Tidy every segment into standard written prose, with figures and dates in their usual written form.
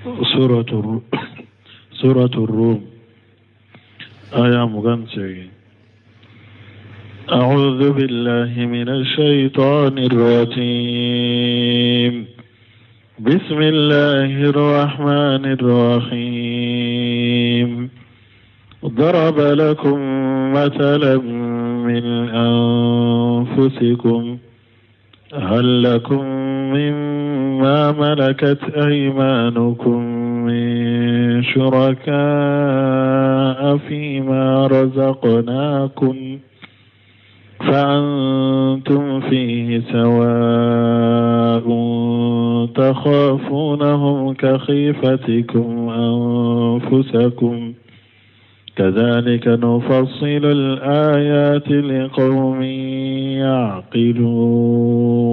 سورة سورة الروم آية 28. أعوذ بالله من الشيطان الرجيم. بسم الله الرحمن الرحيم. ضرب لكم مثلا من أنفسكم، هل لكم مما ملكت أيمانكم من شركاء فيما رزقناكم فأنتم فيه سواء تخافونهم كخيفتكم أنفسكم كذلك نفصل الآيات لقوم يعقلون.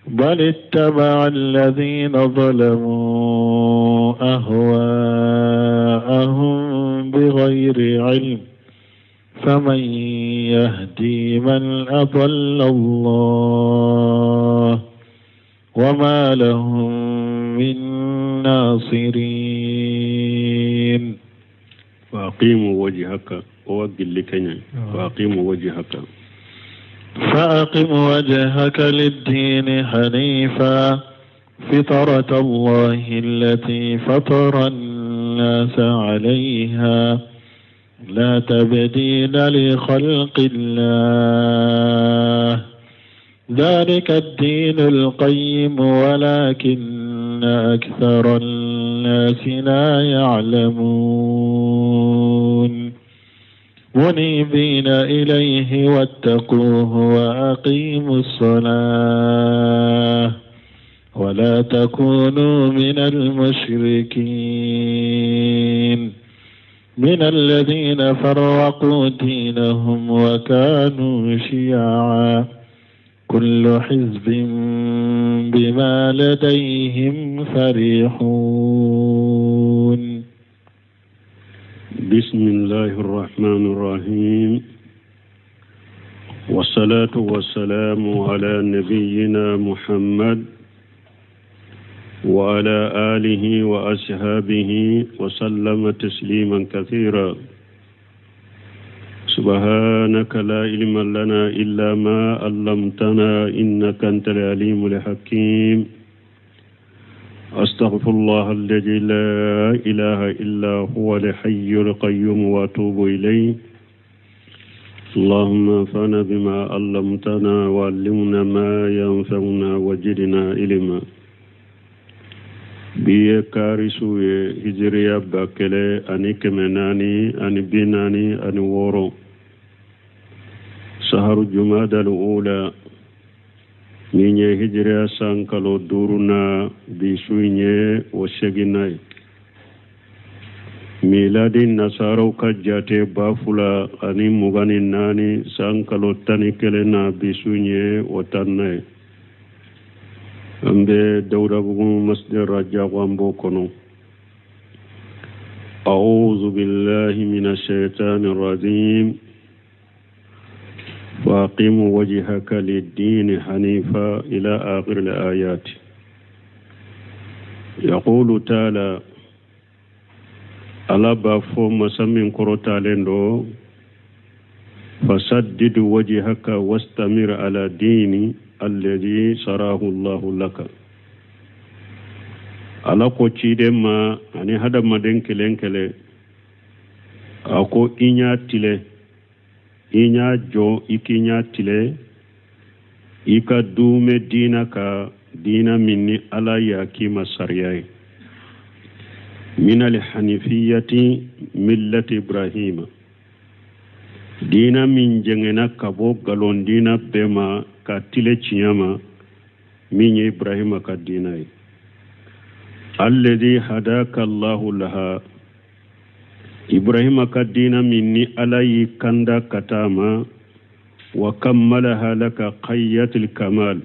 بل اتبع الذين ظلموا أهواءهم بغير علم فمن يهدي من أضل الله وما لهم من ناصرين. فأقيموا وجهك ووجل لكنيا. فأقيموا وجهك فأقم وجهك للدين حنيفا فطرة الله التي فطر الناس عليها لا تبديل لخلق الله ذلك الدين القيم ولكن أكثر الناس لا يعلمون. منيبين إليه واتقوه وأقيموا الصلاة ولا تكونوا من المشركين من الذين فرقوا دينهم وكانوا شيعا كل حزب بما لديهم فرحون. بسم الله الرحمن الرحيم، والصلاة والسلام على نبينا محمد وعلى آله وأصحابه وسلم تسليما كثيرا. سبحانك لا علم لنا إلا ما علمتنا إنك أنت العليم الحكيم. أستغفر الله الذي لا إله إلا هو الحي القيوم وأتوب إليه. اللهم انفعنا بما علمتنا وعلمنا ما ينفعنا وزدنا علما. Bi ye kari su ye, hijiriya 1446, saharu jumadal ula, min ye hijiriya san kalo 5 na, bi su in ye o 8nan ye. Miladi nasaraw ka jate 2024 san kalo 11 na, bi su in ye o 10nan ye. An bɛ Dawudabugu masjid Rajabu, an b'o kɔnɔ. أعوذ بالله من الشيطان الرجيم. وأقم وجهك للدين حنيفا إلى آخر الآيات. يقول تعالى Ala b'a fɔ masa min kɔrɔtalen don: فسدد وجهك واستمر على دين الذي شرعه الله لك. Ala ko ciden ma ani hadamaden kelen kelen, a ko i ɲa tile, i ɲa jɔ, i k'i ɲa tile, i ka duume diina ka, diina min ni Ala y'a k'i ma sariya ye. من الحنيفية ملة إبراهيم, diina min jɛngɛna ka bɔ galon diina bɛɛ ma ka tile tiɲɛ ma, min ye Ibrahima ka diina ye. الذي هداك الله لها, Ibrahima ka diina min ni Ala y'i kanda ka taa ma. وكملها لك غاية الكمال,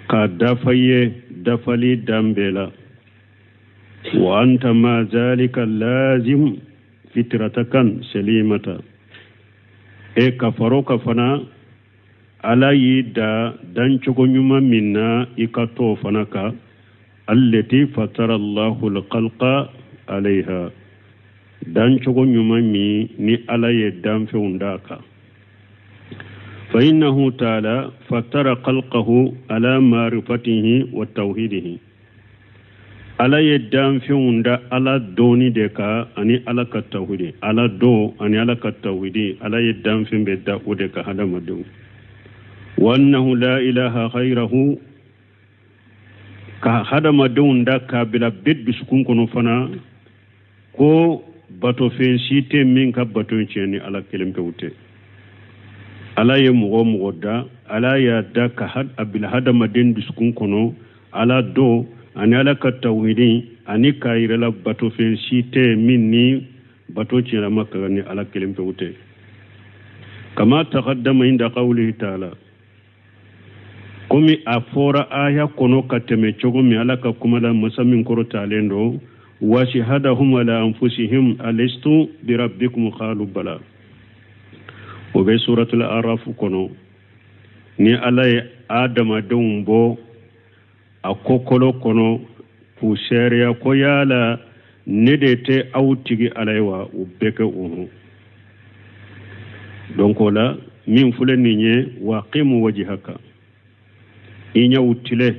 k'a dafa ye dafali dan bɛɛ la. وأنت مع ذلك لازم فطرتك سليمة. E ka faro ka fana, Ala y'i da dancogo ɲuman min na, i ka to fana kan. Allati fatara Allahu al-khalqa alayha, dancogo ɲuman min ni Ala ye danfɛnw d'a kan. Fa innahu ta'ala fatara khalqahu ala ma'rifatihi wa tawhidihi. Ala ye danfɛnw da Ala dɔnni de kan ani Ala ka tawhidi, Ala dɔn ani Ala ka tawhidi. Ala ye danfɛn bɛɛ da o de kan hadamadenw. Wa annahu la ilaha ghayrahu, ka hadamadenw da k'a bila bɛɛ dusukun kɔnɔ fana ko batofɛn si tɛ min ka bato tiɲɛ ni Ala kelen pewu tɛ. Ala ye mɔgɔ o mɔgɔ da, Ala y'a da ka a bila hadamaden dusukun kɔnɔ Ala dɔn ani Ala ka tawhidi ani k'a yira la batofɛn si tɛ min ni bato tiɲɛlama ka kan ni Ala kelen pewu tɛ. Kama taqaddama inda qawlihi ta'ala, komi a fɔra aya kɔnɔ ka tɛmɛ cogo min Ala ka kuma la masa min kɔrɔtalen don, wa shahadahum ala anfusihim alastu bi rabbikum qalu bala. O bɛ suratul araf kɔnɔ. Ni Ala ye adamadenw bɔ a kɔkolo kɔnɔ k'u seereya ko yala ne de tɛ aw tigi Ala ye wa, u bɛɛ kɛ o hɔn. Donc o la min filɛ nin ye, wa aqimu wajhaka, i ɲɛw tile,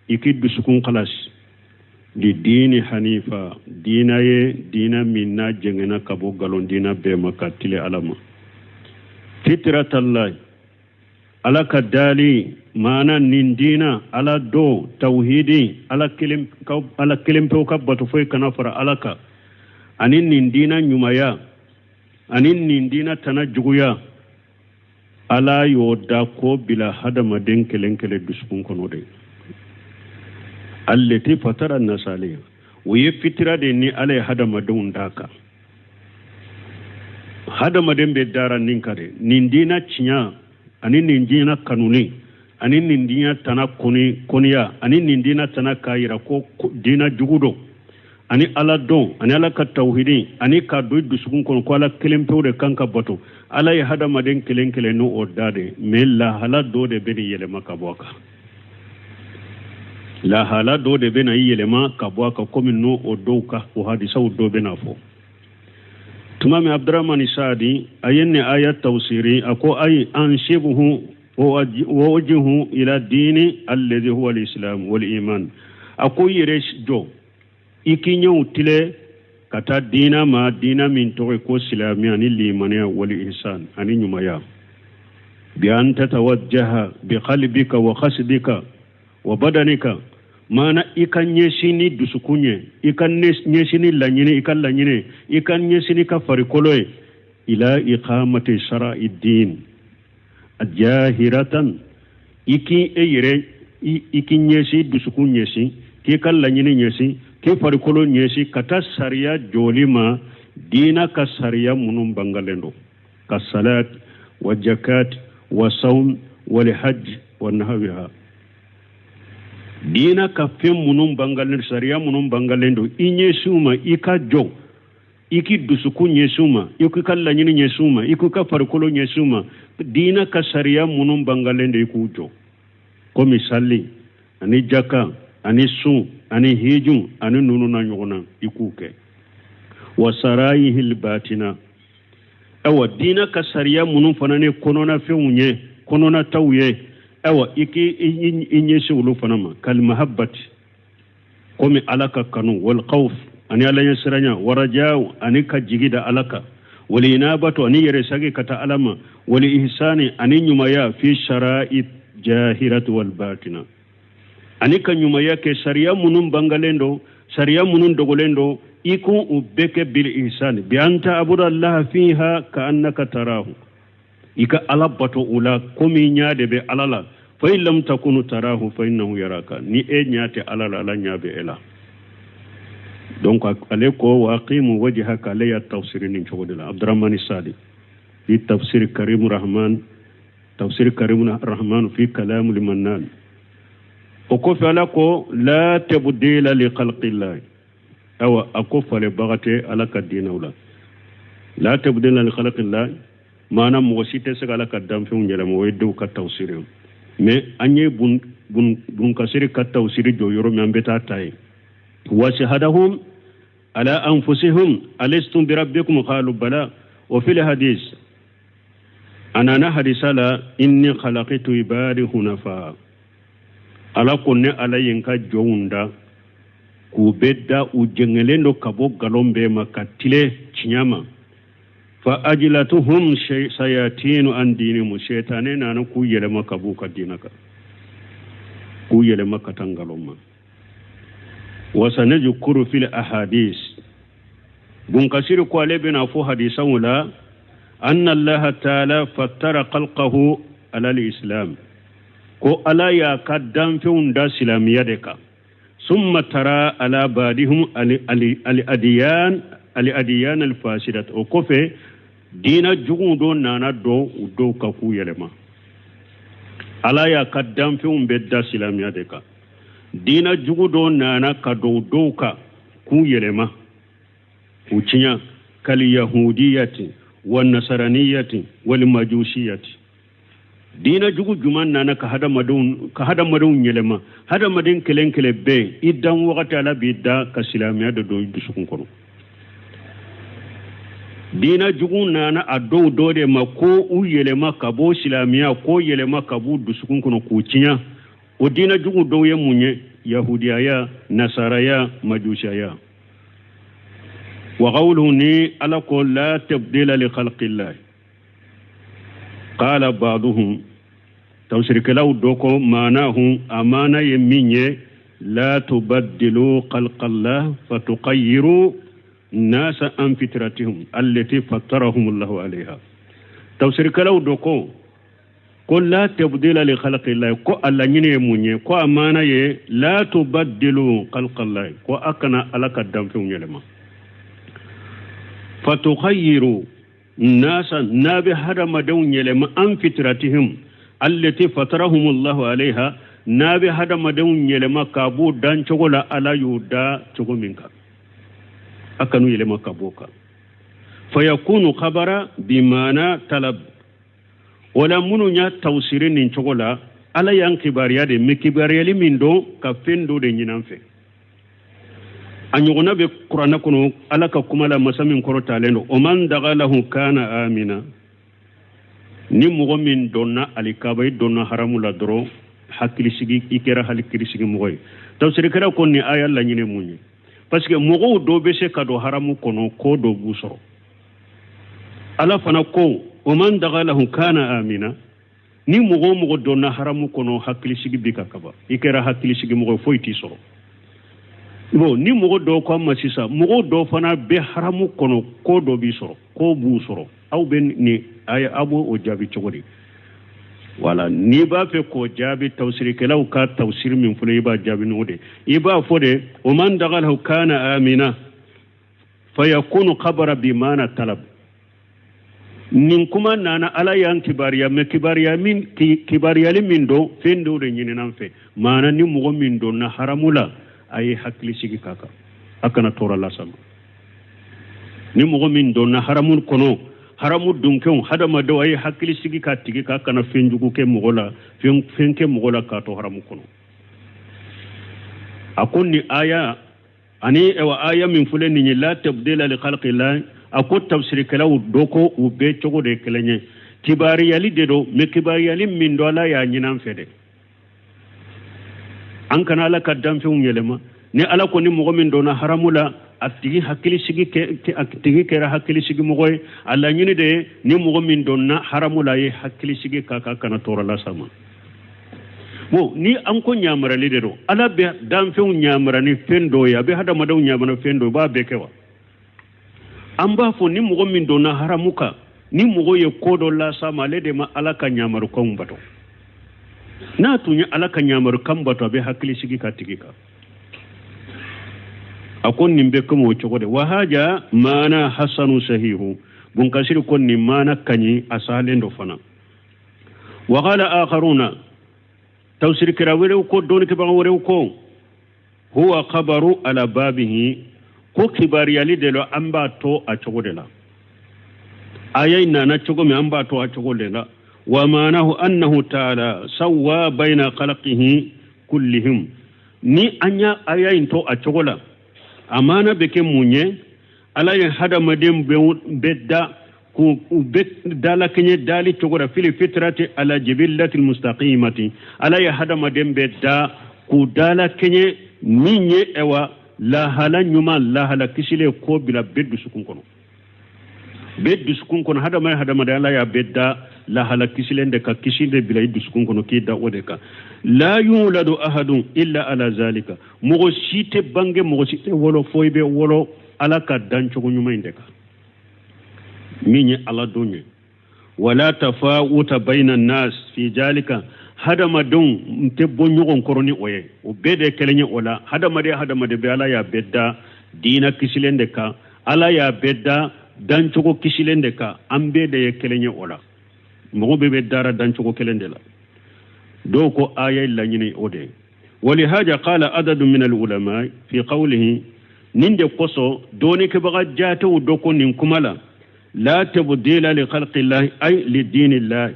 i k'i dusukun kalasi li diini hanifa, diina ye diina min n'a jɛngɛnna ka bɔ nkalon diina bɛɛ ma ka tile Ala ma. Fitratallahi, Ala ka dali maana nin diina Ala dɔn tawhidi, Ala kelen ka, Ala kelen pewu ka bato foyi kana fara Ala kan, ani nin diina ɲumanya ani nin diina tana juguya, Ala y'o da ko bila hadamaden kelen kelen dusukun kɔnɔ de. Allati fatara nasa alayha, o ye fitira de ni Ala ye hadamadenw d'a kan. Hadamaden bɛ dara nin kan de, nin diina tiɲɛ ani nin diina kanuni ani nin diina tana kɔniya ani nin diina tana k'a yira ko diina jugu don, ani Ala dɔn ani Ala ka tawhidi ani k'a don i dusukun kɔnɔ ko Ala kelen pewu de kan ka bato. Ala ye hadamaden kelen kelen n'o da de, mais lahala dɔ de bɛ nin yɛlɛma ka bɔ a kan. Lahala dɔ de bɛ na i yɛlɛma ka bɔ a kan, komi n'o o dɔw ka o hadisaw dɔ bɛ na fɔ. Tuma min Abdurahmani Saadi a ye nin aya tawsiri, a ko ayi ansibuhu wa wajjihu ila diini alladhi huwa al-islam wal iman. A ko i yɛrɛ jɔ, i k'i ɲɛw tile ka taa diina ma, diina min tɔgɔ ye ko silamɛya ani limaniya wal ihsan ani ɲumanya. Bi an tatawajjaha bi qalbika wa qasdika wa badanika, maana i ka ɲɛsin ni dusukun ye, i ka ɲɛsin ni laɲini, i ka laɲini, i ka ɲɛsin n'i ka farikolo ye, ila iqamati shara'i din jahiratan, i k'i e yɛrɛ i k'i ɲɛsin dusukun ɲɛsin, k'i ka laɲini ɲɛsin, k'i farikolo ɲɛsin ka taa sariya jɔli ma, diina ka sariya minnu bangalen don, ka salat wa jakat wa sawm wal hajj wa nahwiha. Diina ka fɛn minnu bangalen, sariya minnu bangalen don, i ɲɛsin u ma, i ka jɔ, i k'i dusukun ɲɛsin u ma, i k'i ka laɲini ɲɛsin u ma, i k'i ka farikolo ɲɛsin u ma. Diina ka sariya minnu bangalen don, i k'u jɔ, komi sali ani jaka ani sun ani hiju ani ninnu na ɲɔgɔn na, i k'u kɛ. Wa sarayihil batina, ayiwa diina ka sariya minnu fana ni kɔnɔnafɛnw ye, kɔnɔnataw ye, ayiwa i k'i i ɲɛsin olu fana ma. Kalimahabati, komi Ala ka kanu, wal khawf ani Ala ɲɛsiranya, warajaw ani ka jigi da Ala kan, wal inabatu ani yɛrɛ sagi ka taa Ala ma, wal ihsani ani ɲumanya fi shara'i jahirati wal batina, ani ka ɲumanya kɛ sariya minnu bangalen don, sariya minnu dogolen don, i k'u bɛɛ kɛ bil ihsani, bi an ta'budu Allaha fiha ka annaka tarahu, i ka Ala bato u la komi ɲa de bɛ Ala la. Fa in lam takunu tarahu fa innahu yaraka, ni e ɲa tɛ Ala la, Ala ɲa bɛ e la. Donc ale ko wa aqimu wajhaka, ale y'a tafsiri nin cogo de la. Abdurahmani Sadi fi tafsir Karim Rahman, tafsir Karim Rahman fi kalamul Mannan. O kɔfɛ Ala ko la tabdila li khalqillahi, awa a ko falenbaga tɛ Ala ka diinɛw la. La tabdila li khalqillahi maana mɔgɔ si tɛ se ka Ala ka danfɛnw yɛlɛma, o ye dɔw ka tafsiri ye. Mais an ye Bunkasiri ka tawsiri jɔ yɔrɔ min, an bɛ taa ta yen. Wa ashhadahum ala anfusihim alastu birabbikum qalu bala. Wa fil hadis, a nana hadisa la, inni khalaqtu ibadi hunafa. Ala ko ne Ala ye n ka jɔnw da k'u bɛ da u jɛngɛlen don ka bɔ nkalon bɛɛ ma ka tile tiɲɛ ma. Fa ajlatuhum sayatinu an dinihim, sɛtanɛ nana k'u yɛlɛma ka b'u ka diinɛ kan, k'u yɛlɛma ka taa nkalon ma. Wasanajkuru fil ahadis, Bunkasiri ko ale bɛna fɔ hadisaw la, anna Allaha taala fattara khalqahu ala al-islam, ko Ala y'a ka danfɛnw da silamiya de kan. Summa tara ala badihum al-adiyan al-adiyan al-fasidat, o kɔfɛ diina juguw dɔ nana don u dɔw kan k'u yɛlɛma. Ala y'a ka danfɛnw bɛɛ da silamiya de kan, diina jugu dɔ nana ka don dɔw kan k'u yɛlɛma, k'u tiɲɛ, kal yahudiyati wa nasaraniyati wal majusiyati. Diina jugu juman nana ka hadamadenw yɛlɛma. Hadamaden kelen kelen bɛɛ, i dan wagati, Ala b'i da ka silamɛya de don i dusukun kɔnɔ. Diina jugu nana a dɔw dɔ de ma ko u yɛlɛma ka bɔ silamɛya, ko yɛlɛma ka b'u dusukun kɔnɔ k'u tiɲɛ. O diina jugu dɔw ye mun ye? Yahudiyaya, nasaraya, majusiyaya. Wa qawluhu, ni Ala ko la tabdila li khalqillah, qala ba'duhum, tafsirikɛlaw dɔ ko maanahu, a maana ye min ye, la tubaddilu khalqallah fatuqayyiru nasa an fitratihim allati fattarahum Allahu alayha. Tafsirikɛlaw dɔ ko la tabdila li khalqillah, ko a laɲini ye mun ye? Ko a maana ye la tubaddilu khalqallah, ko a kana Ala ka danfɛnw yɛlɛma. Fatukhayyiru nasa, n'a bɛ hadamadenw yɛlɛma, an fitratihim allati fatarahum Allahu alayha, n'a bɛ hadamadenw yɛlɛma k'a b'u dan cogo la Ala y'u da cogo min kan, a kanu yɛlɛma ka b'o kan. Fayakunu khabara bimana talab. Wala minnu y'a tawsiri nin cogo la, Ala y'an kibaruya de mɛ, kibaruyali min don ka fɛn dɔ de ɲini an fɛ. A ɲɔgɔnna bɛ Kuranɛ kɔnɔ, Ala ka kuma la, masa min kɔrɔtalen don, o man dagalahu kana amina. Ni mɔgɔ min donna alikaba, i donna haramu la dɔrɔn, hakilisigi, i kɛra hakilisigi mɔgɔ ye. Tafsirikɛla ko nin aya laɲini mun ye? Parce que mɔgɔw dɔw bɛ se ka don haramu kɔnɔ, ko dɔ b'u sɔrɔ. Ala fana ko o man dagalahu kana amina, ni mɔgɔ o mɔgɔ donna haramu kɔnɔ, hakilisigi bi ka kaba, i kɛra hakilisigi mɔgɔ ye, foyi t'i sɔrɔ. Bon, ni mɔgɔ dɔw ko an ma sisan, mɔgɔw dɔw fana bɛ haramu kɔnɔ, ko dɔ b'i sɔrɔ, ko b'u sɔrɔ. Aw bɛ nin aw b'o o jaabi cogo di? Wala n'i b'a fɛ k'o jaabi, tafsirikɛlaw ka tafsiri min fɔlɔ, i b'a jaabi n'o de, i b'a fɔ de o man dagalahu kana amina fayakunu khabara bimana talab. Nin kuma nana, Ala y'an kibaruya mɛ, kibaruya min, kibaruyali min don, fɛn dɔw de ɲinina an fɛ. Maana ni mɔgɔ min donna haramu la, a ye hakili sigi k'a kan, a kana tɔɔrɔ lasama. Ni mɔgɔ min donna haramu kɔnɔ, haramu dunkɛw, hadamadenw, a ye hakili sigi k'a tigi k'a kana fɛn jugu kɛ mɔgɔ la, fɛn kɛ mɔgɔ la k'a to haramu kɔnɔ. A ko nin aya ani ewa aya min filɛ nin ye, la tabdila li khalqillah, a ko tafsirikɛlaw dɔ ko u bɛɛ cogo de ye kelen ye, kibaruyali de don mɛ, kibaruyali min don, Ala y'a ɲini an fɛ de, an kana Ala ka danfɛnw yɛlɛma. Ni Ala ko ni mɔgɔ min donna haramu la, a tigi hakili sigi, a tigi kɛra hakili sigi mɔgɔ ye. A laɲini de ye, ni mɔgɔ min donna haramu la, a ye hakili sigi k'a kan, kana tɔɔrɔ las'a ma. Bon, ni an ko ɲamarali de don, Ala bɛ danfɛnw ɲamara ni fɛn dɔw ye, a bɛ hadamadenw ɲamara fɛn dɔ, i b'a bɛɛ kɛ wa? An b'a fɔ ni mɔgɔ min donna haramu kan, ni mɔgɔ ye ko dɔ las'a ma, ale de ma Ala ka ɲamarukanw bato. N'a tun ye Ala ka ɲamarukan bato, a bɛ hakili sigi ka tigi kan. A ko nin bɛ komi o cogo de. Wa haja maana hasanu sahihu, Bunkasiri ko nin maana ka ɲi, a salen dɔ fana. Wa qala akharuna, tafsirikɛla wɛrɛw ko, dɔnnikɛbaga wɛrɛw ko huwa khabaru ala babihi, ko kibaruyali de la, an b'a to a cogo de la. Aya in nana cogo min, an b'a to a cogo de la. Wa maanahu annahu taala sawwa bayna khalqihi. Kullihim, ni an y'a aya in to a cogo la, a maana bɛ kɛ mun ye? Ala ye hadamaden bɛɛ da k'u bɛ dalakɛɲɛ dali cogo la, fili fitrati ala jibillati mustaqimati. Ala ye hadamaden bɛɛ da k'u dalakɛɲɛ min ye ɛwa lahala ɲuman, lahala kisilen, ko bila bɛɛ dusukun kɔnɔ, bɛɛ dusukun kɔnɔ. Hadama ye hadamaden, Ala y'a bɛɛ da lahala kisilen de ka kisi de bila i dusukun kɔnɔ k'i da o de kan. La yuladu ahadun illa ala zalika, mɔgɔ si tɛ bange, mɔgɔ si tɛ wolo fo i bɛ wolo Ala ka dancogo ɲuman in de kan, min ye Ala don ye. Wala tafawuta bayna nas fi zalika, hadamadenw tɛ bɔ ɲɔgɔn kɔrɔ ni o ye, o bɛɛ de kelen ye o la. Hadamaden hadamaden bɛ, Ala y'a bɛɛ da diina kisilen de kan, Ala y'a bɛɛ da dancogo kisilen de kan, an bɛɛ de ye kelen ye o la. Mɔgɔ bɛɛ bɛ dara dancogo kelen de la. Dɔw ko aya laɲini o de ye. Walihaja qala adadu min alulama fi qawlihi, nin de kosɔn dɔɔnikɛbaga jatew dɔ ko nin kuma la, la tabdila li khalqillahi ay li dinillahi,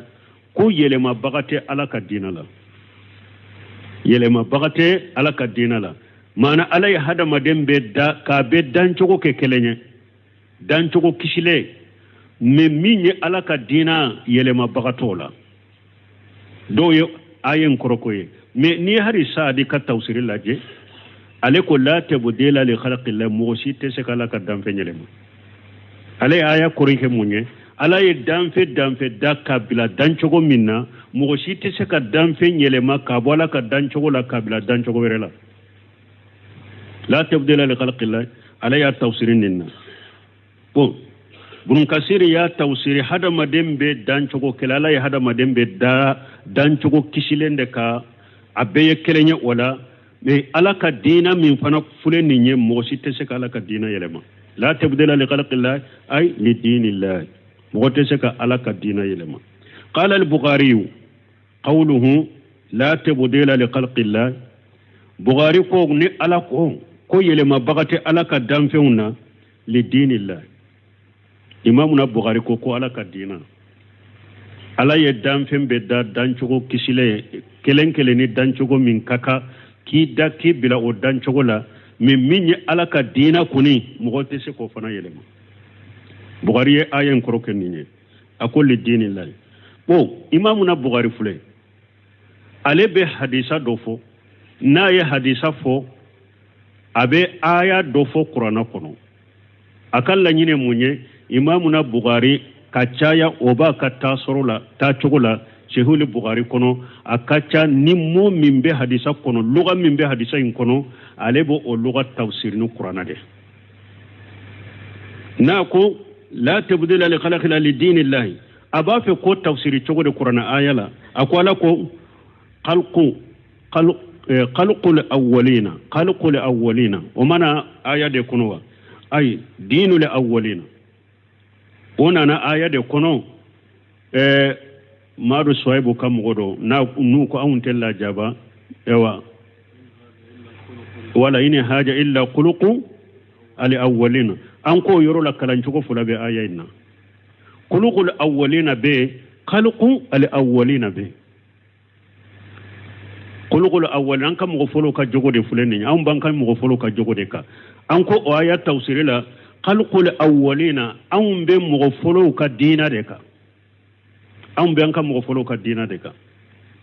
ko yɛlɛmabaga tɛ Ala ka diinɛ la, yɛlɛmabaga tɛ Ala ka diinɛ la. Maana Ala ye hadamaden bɛɛ da k'a bɛɛ dancogo kɛ kelen ye, dancogo kisilen, mais min ye Ala ka diinɛ, yɛlɛmabaga t'o la. Dɔw ye aya in kɔrɔko ye. Mais n'i ye hali Saadi ka tafsiri lajɛ, ale ko la tabdila li khalqillah, mɔgɔ si tɛ se ka Ala ka danfɛn yɛlɛma. Ale ye aya kɔrɔ kɛ mun ye? Ala ye danfɛn danfɛn da ka bila dancogo min na, mɔgɔ si tɛ se ka danfɛn yɛlɛma ka bɔ Ala ka dancogo la ka bila dancogo wɛrɛ la. La tabdila li khalqillah, ale y'a tafsiri nin na. Bon, Bunu Kasiri y'a tafsiri hadamaden bɛ dancogo kelen, Ala ye hadamaden bɛ da dancogo kisilen de kan, a bɛɛ ye kelen ye o la. Mais Ala ka diina min fana filɛ nin ye, mɔgɔ si tɛ se ka Ala ka diina yɛlɛma. La tabdila li khalqillah ay li dinillah, mɔgɔ tɛ se ka Ala ka diina yɛlɛma. Qala al-Bukhari qawluhu la tabdila li khalqillah, Bukhari ko ni Ala ko ko yɛlɛmabaga tɛ Ala ka danfɛnw na, li dinillah. Imamuna Bukhari ko ko Ala ka diina, Ala ye danfɛn bɛɛ da dancogo kisilen kelen kelen ni dancogo min ka kan k'i da k'i bila o dancogo la, mais min ye Ala ka diina kɔni, mɔgɔ tɛ se k'o fana yɛlɛma. Bukhari ye aya in kɔrɔ kɛ nin ye, a ko li dinillah. Bon, Imamuna Bukhari filɛ, ale bɛ hadisa dɔ fɔ, n'a ye hadisa fɔ, a bɛ aya dɔ fɔ kuranna kɔnɔ. A ka laɲini mun ye? Imamuna Bukhari ka caya o b'a ka taasɔrɔ la, taacogo la Sahihuli Bukhari kɔnɔ, a ka ca ni mot min bɛ hadisa kɔnɔ, luga min bɛ hadisa in kɔnɔ, ale b'o o luga tafsiri ni kuranna de. N'a ko la tabdila li khalqillah li dinillahi, a b'a fɛ ko tafsiri cogo de kuranna aya la. A ko Ala ko khalqu khalqul awwalina, khalqul awwalina, o mana aya de kɔnɔ wa ay dinul awwalina, o nana aya de kɔnɔ. Madu Suwaibu ka mɔgɔ dɔ n'a n'u ko anw tɛ lajaba ewa wala in haja illa khuluqu al awwalina. An ko yɔrɔ la kalancogo fila bɛ aya in na, khuluqul awwalina bɛ, khalqu al awwalina bɛ. Khuluqul awwalina, an ka mɔgɔ fɔlɔw ka jogo de filɛ nin ye, anw b'an ka mɔgɔ fɔlɔw ka jogo de kan. An ko o aya tafsiri la khalqul awwalina, anw bɛ mɔgɔ fɔlɔw ka diina de kan, anw bɛ an ka mɔgɔ fɔlɔw ka diina de kan.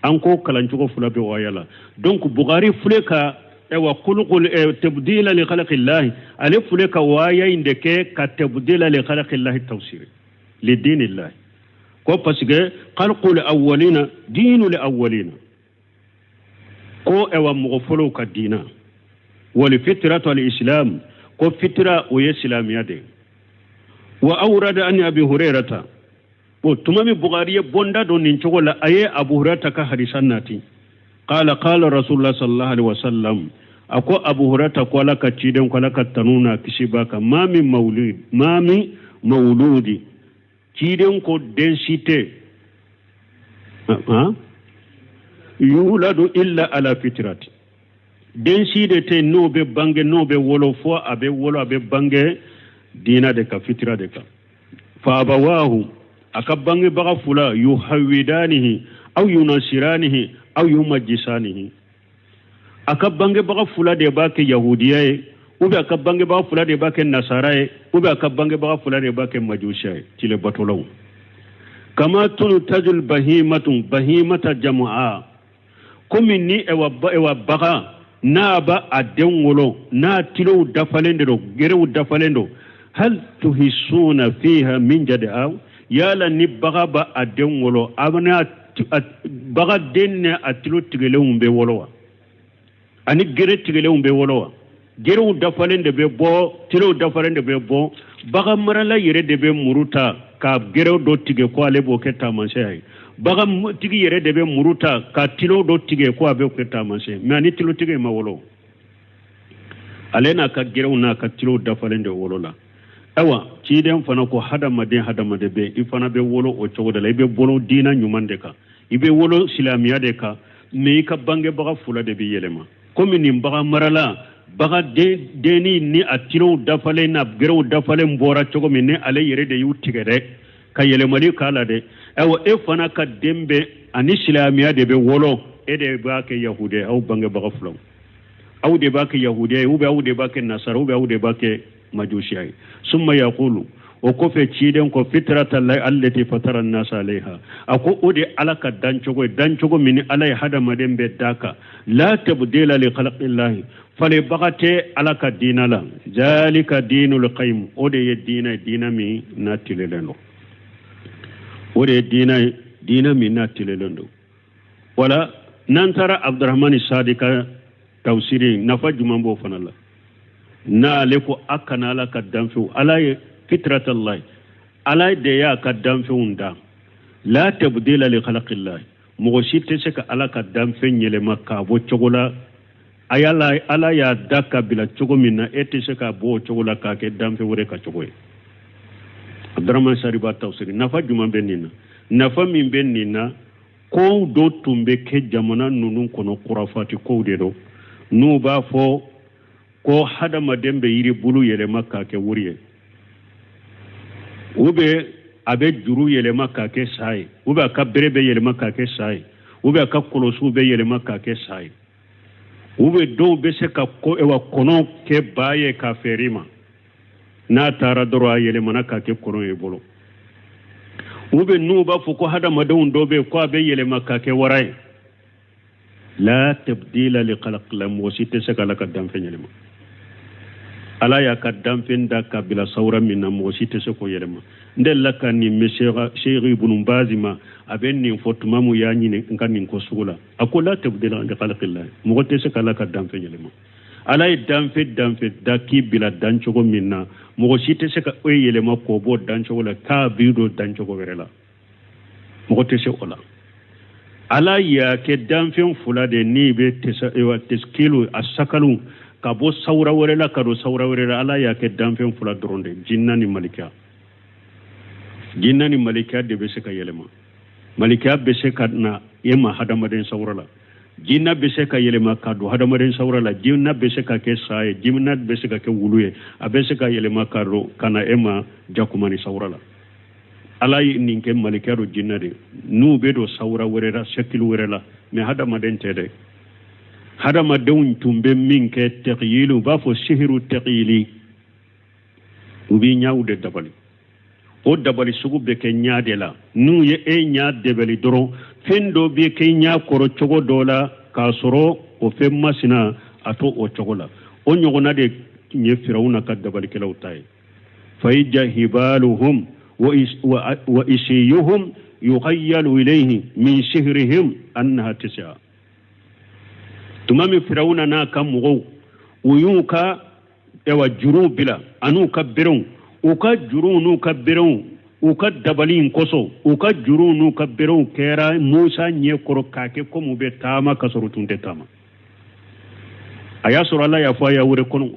An ko kalancogo fila bɛ o aya la. Donc Bukhari filɛ ka ewa khuluqul tabdila li khalqillahi, ale filɛ ka o aya in de kɛ ka tabdila li khalqillahi tafsiri li dinillahi, ko parce que khalqul awwalina dinul awwalina, ko ewa mɔgɔ fɔlɔw ka diina, wal fitratu al islam, ko fitra o ye silamɛya de ye. Wa awrada an Abi Hurairata, o tuma min Bukhari ye bonda don nin cogo la, a ye Abu Hurairata ka hadisa nati, qala qala Rasulullah sallallahu alaihi wasallam, a ko Abu Hurairata ko Ala ka ciden ko Ala ka tanu n'a kisi b'a kan, ma min mawlud, ma min mawludi, ciden ko den si tɛ yuladu illa ala fitrati, den si de tɛ n'o bɛ bange, n'o bɛ wolo, fo a bɛ wolo, a bɛ bange diina de kan, fitira de kan. Fa abawahu, a ka bangebaga fila, yuhawidanihi aw yunasiranihi aw yumajisanihi. A ka bangebaga fula de b'a kɛ yahudiya ye, ou bien a ka bangebaga fula de b'a kɛ nasara ye, ou bien a ka bangebaga fula de b'a kɛ majusiya ye, tile batolaw. Kama tuntajul bahimatu bahimata jamaa, komi ni ewa baga n'a ba a den wolo, n'a tilow dafalen de don, gerew dafalen don. Hal tuhisuna fiha min jada'a, yala ni baga ba a den wolo, a bɛna baga den ni a tilo tigɛlenw bɛ wolo wa? Ani gere tigɛlenw bɛ wolo wa? Gerew dafalen de bɛ bɔ, tilow dafalen de bɛ bɔ. Bagan marala yɛrɛ de bɛ muru ta ka gerew dɔ tigɛ ko ale b'o kɛ taamasiyɛn ye. Bagantigi yɛrɛ de bɛ muru ta ka tilo dɔ tigɛ ko a b'o kɛ taamasiyɛn. Mɛ ani tilo tigɛ ma wolo, ale n'a ka gerew n'a ka tilow dafalen de wolo la. Ayiwa, ciden fana ko hadamaden hadamaden bɛ, i fana bɛ wolo o cogo de la. I bɛ bolo diina ɲuman de kan, i bɛ wolo silamɛya de kan, mɛ i ka bangebaga fula de bɛ yɛlɛma. Komi nin bagan marala baga denni ni a tilow dafalen n'a gerew dafalen bɔra cogo min, ni ale yɛrɛ de y'u tigɛ dɛ, ka yɛlɛmali k'a la dɛ. Ayiwa, e fana ka den bɛ ani silamɛya de bɛ wolo, e de b'a kɛ yahudiya, aw bangebaga filaw, aw de b'a kɛ yahudiya ye, ou bien aw de b'a kɛ nasara, ou bien aw de b'a kɛ majusiya ye. Summa yaqulu, o kɔfɛ ciden ko fitratallahi allati fatara nasa alayha, a ko o de Ala ka dancogo ye, dancogo min ni Ala ye hadamaden bɛɛ d'a kan. La tabdila li khalqillahi, falebaga tɛ Ala ka diina la. Zalika dinul qayyim, o de ye diina ye, diina min n'a tilelen don. O de ye diina ye, diina min n'a tilelen don. Wala n'an taara Abdurahmani Sadi ka tafsiri, nafa jumɛn b'o fana la? N'ale ko a kana Ala ka danfɛnw, Ala ye fitratallahi, Ala de y'a ka danfɛnw da. La tabdila li khalqillahi, mɔgɔ si tɛ se ka Ala ka danfɛn yɛlɛma k'a bɔ cogo la. A yala Ala y'a da ka bila cogo min na, e tɛ se k'a bɔ o cogo la k'a kɛ danfɛn wɛrɛ ka cogo ye. Abdurahmani Sadi b'a tafsiri. Nafa jumɛn bɛ nin na? Nafa min bɛ nin na, kow dɔ tun bɛ kɛ jamana ninnu kɔnɔ, kurafati kow de don. N'u b'a fɔ ko hadamaden bɛ yiri bulu yɛlɛma k'a kɛ wari ye, ou bien a bɛ juru yɛlɛma k'a kɛ sa ye, ou bien a ka bere bɛ yɛlɛma k'a kɛ sa ye, ou bien a ka kɔlɔsiw bɛ yɛlɛma k'a kɛ sa ye, ou bien dɔw bɛ se ka kɔnɔ kɛ ba ye k'a feere ma, n'a taara dɔrɔn a yɛlɛmana k'a kɛ kɔnɔ ye bolo. Ou bien n'u b'a fɔ ko hadamadenw dɔ bɛ yen ko a bɛ yɛlɛma k'a kɛ wara ye. La tabdila li khalqillah, mɔgɔ si tɛ se k'Ala ka danfɛn yɛlɛma. Ala y'a ka danfɛn da ka bila sawura min na, mɔgɔ si tɛ se k'o yɛlɛma. N delila ka nin mɛn Sheikh Ibn Baz ma, a bɛ nin fɔ tuma min y'a ɲini n ka nin ko sugu la, a ko la tabdila li khalqillah, mɔgɔ tɛ se k'Ala ka danfɛn yɛlɛma. Ala ye danfɛn danfɛn da k'i bila dancogo min na, mɔgɔ si tɛ se ka e yɛlɛma k'o bɔ dancogo la k'a b'i don dancogo wɛrɛ la, mɔgɔ tɛ se o la. Ala y'a kɛ danfɛn fila de n'i bɛ tɛsikilu a sakalu ka bɔ sawura wɛrɛ la ka don sawura wɛrɛ la, Ala y'a kɛ danfɛn fila dɔrɔn de, jinna ni malikiya. Jinna ni malikiya de bɛ se ka yɛlɛma. Malikiya bɛ se ka na e ma hadamaden sawura la, jinna bɛ se ka yɛlɛma ka don hadamaden sawura la, jinna bɛ se ka kɛ sa ye, jinna bɛ se ka kɛ wulu ye, a bɛ se ka yɛlɛma ka don ka na e ma jakumani sawura la. Ala ye nin kɛ malikiya don jinna de, n'u bɛ don sawura wɛrɛ la, sɛkili wɛrɛ la, mɛ hadamaden tɛ dɛ. Hadamadenw tun bɛ min kɛ tɛkiyili, u b'a fɔ sihiru tɛkiyili, u b'i ɲaw de dabali. O dabali sugu bɛ kɛ ɲa de la. N'u ye e ɲa dɛbɛli dɔrɔn, fɛn dɔ bɛ kɛ ɲa kɔrɔ cogo dɔ la k'a sɔrɔ o fɛn masina a to o cogo la. O ɲɔgɔnna de tun ye Firawuna ka dabalikɛlaw ta ye. Fayija hibaluhum wa isiyuhum yukhayyalu ilayhi min sihrihim annaha tis'a. Tuma min Firawuna n'a ka mɔgɔw u y'u ka ewa juruw bila an'u ka berenw, u ka juruw n'u ka berenw, u ka dabali in kosɔn, u ka juruw n'u ka berenw kɛra Musa ɲɛ kɔrɔ k'a kɛ komi u bɛ taama ka sɔrɔ u tun tɛ taama. A y'a sɔrɔ Ala y'a fɔ aya wɛrɛ kɔnɔ,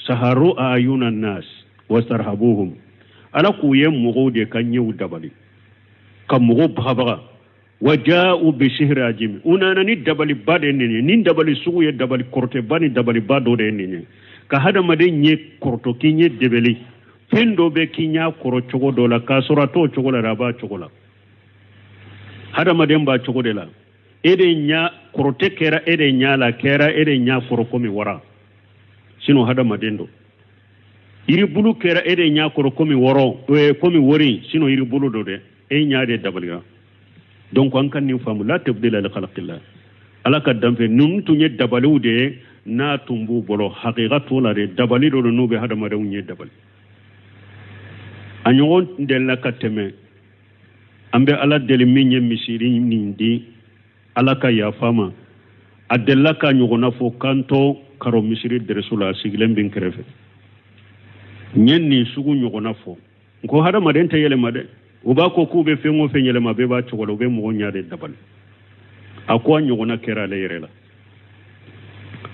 saharu ayuna nas wastarhabuhum, Ala k'u ye mɔgɔw de ka ɲɛw dabali ka mɔgɔw bagabaga. Wa ja'u bi sihri ajim, u nana ni dabaliba de nin ye. Nin dabali sugu ye dabali kɔrɔtɛba ni dabaliba dɔ de ye nin ye, ka hadamaden ɲɛ kɔrɔtɔ k'i ɲɛ debeli, fɛn dɔ bɛ k'i ɲɛ kɔrɔ cogo dɔ la k'a sɔrɔ a t'o cogo la, a b'a cogo la. Hadamaden b'a cogo de la. E de ɲa kɔrɔtɛ kɛra e de ɲa la, kɛra e de ɲa kɔrɔ komi wara, sinon hadamaden don. Yiribulu kɛra e de ɲa kɔrɔ komi wɔrɔ, komi wori, sinon yiribulu don dɛ. E ɲa de dabalira. Donc an ka nin faamu, la tabdila li khalqillah. Ala ka danfɛn ninnu tun ye dabaliw de ye, n'a tun b'u bolo hakika t'o la dɛ. Dabali dɔ don n'u bɛ hadamadenw ɲɛ dabali. A ɲɔgɔn delila ka tɛmɛ. An bɛ Ala deli, min ye misiri nin di, Ala ka yafa ma. A delila ka ɲɔgɔnna fɔ k'an to karo misiri dɛrɛso la, a sigilen bɛ n kɛrɛfɛ. N ye nin sugu ɲɔgɔnna fɔ n ko hadamaden tɛ yɛlɛma dɛ. U b'a ko k'u bɛ fɛn o fɛn yɛlɛma, bɛɛ b'a cogo la, u bɛ mɔgɔ ɲɛ de dabali. A ko a ɲɔgɔnna kɛra ale yɛrɛ la.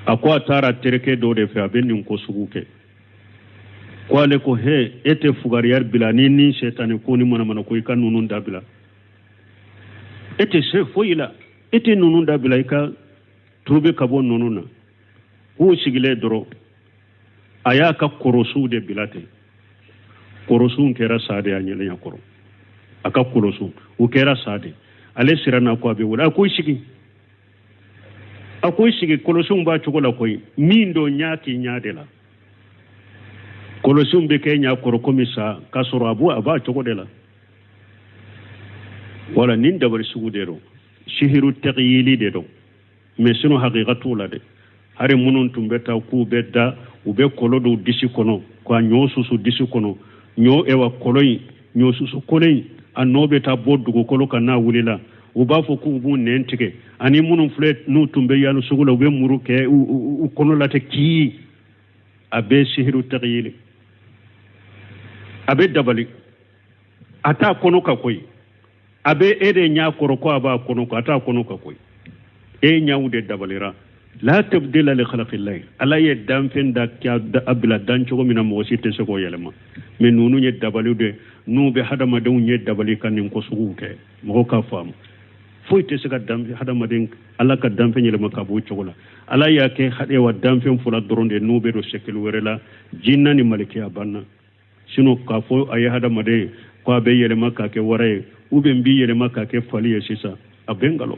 A ko a taara terikɛ dɔ de fɛ, a bɛ nin ko sugu kɛ. Ko ale ko he, e tɛ fugariya bila ni sɛtani ko ni manamana ko, i ka ninnu dabila. E tɛ se foyi la, e tɛ ninnu dabila, i ka tuubi ka bɔ ninnu na. K'u sigilen dɔrɔn, a y'a ka kɔrɔsiw de bila ten. Kɔrɔsiw kɛra sa de a ɲɛlɛnya kɔrɔ. A ka kɔrɔsiw u kɛra sa de. Ale siranna ko a bɛ wele. A ko i sigi, a ko i sigi, kɔlɔsiw b'a cogo la koyi. Min don ɲa k'i ɲa de la, kɔlɔsiw bɛ kɛ ɲa kɔrɔ komi sa, k'a sɔrɔ a b'a cogo de la. Wala nin dabali sugu de don, sihiru tɛgiyili de don, mais sinon hakika t'o la dɛ. Hari minnu tun bɛ taa k'u bɛ da, u bɛ kɔlɔ dɔw disi kɔnɔ ka ɲɔ susu disi kɔnɔ, ɲɔ ewa kɔlɔ in, ɲɔ susu kɔlɔ in, a nɔ bɛ taa bɔ dugukolo kan n'a wulila, u b'a fɔ k'u b'u nɛn tigɛ. Ani minnu filɛ n'u tun bɛ yaala sugu la, u bɛ muru kɛ u kɔnɔ la ten kii. A bɛ sihiru tɛgiyili, a bɛ dabali, a t'a kɔnɔ ka koyi. A bɛ e de ɲa kɔrɔ ko a b'a kɔnɔ ko a t'a kɔnɔ ka koyi. E ɲaw de dabalira. La tabdila li khalqillahi. Ala ye danfɛn da a bila dan cogo min na, mɔgɔ si tɛ se k'o yɛlɛma. Mais ninnu ye dabaliw de, n'u bɛ hadamadenw ɲɛ dabali ka nin ko suguw kɛ. Mɔgɔw k'a faamu, foyi tɛ se ka danfɛn hadamaden, Ala ka danfɛn yɛlɛma ka b'o cogo la. Ala y'a kɛ ewa danfɛn fɔlɔ dɔrɔn de, n'u bɛ don sekili wɛrɛ la, jinna ni malikiya banna. Sinon k'a fɔ a ye hadamaden ko a bɛ yɛlɛma k'a kɛ wara ye, ou bien n b'i yɛlɛma k'a kɛ fali ye sisan, a bɛ nkalon.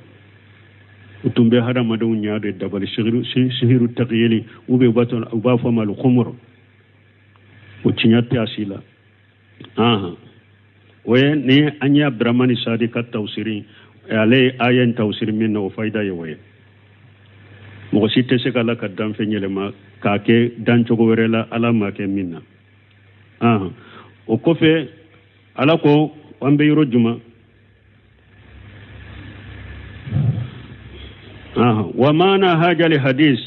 U tun bɛ hadamadenw ɲa de dabali, sihiru tagiyeli, ou bien u b'a fɔ a ma alkhumur. O tiɲɛ tɛ a si la. O ye ni an ye Abdramani Sadi ka tawsiri, ale ye aya in tawsiri min na, o fayida ye o ye. Mɔgɔ si tɛ se ka Ala ka danfɛn yɛlɛma k'a kɛ dancogo wɛrɛ la, Ala ma kɛ min na. O kɔfɛ, Ala ko an bɛ yɔrɔ juma? Wa maana hajali hadis,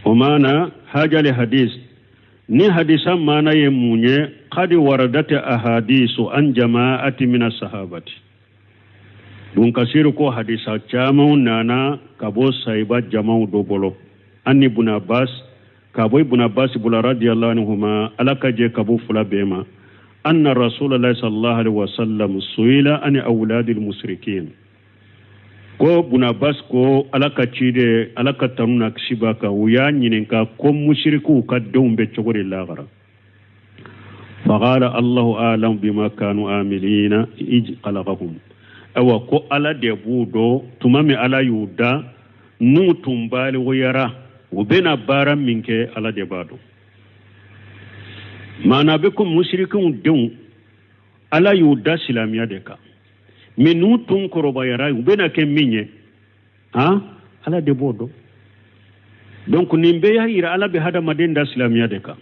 wa maana hajali hadis, ni hadisa maana ye mun ye? Kadi waradati ahadisu an jama'ati mina sahabati. Bun Kasiru ko hadisa camanw nana ka bɔ sayiba jamaw dɔ bolo, an ni Bun Abbas, ka bɔ Ibn Abbas bolo radiyallahu anhuma, Ala ka jɛ ka bɔ fila bɛɛ ma, anna Rasulullah sallallahu alaihi wasallam suila an awladil musrikin. Ko Bun Abbas ko Ala ka ciden, Ala ka tanu na kisi b'a kan, u y'a ɲininka ko musirikiw ka denw bɛ cogo di lahara. Faqala Allahu a'lam bima kanu amilina ij khalaqahum. Awa ko Ala de b'u dɔn, tuma min Ala y'u da, n'u tun baliguyara, u bɛna baara min kɛ, Ala de b'a dɔn. Maana bɛ ko musirikiw denw, Ala y'u da silamɛya de kan, mais n'u tun kɔrɔbayara, u bɛna kɛ min ye, han, Ala de b'o dɔn. Donc nin bɛɛ y'a yira Ala bɛ hadamaden da silamɛya de kan.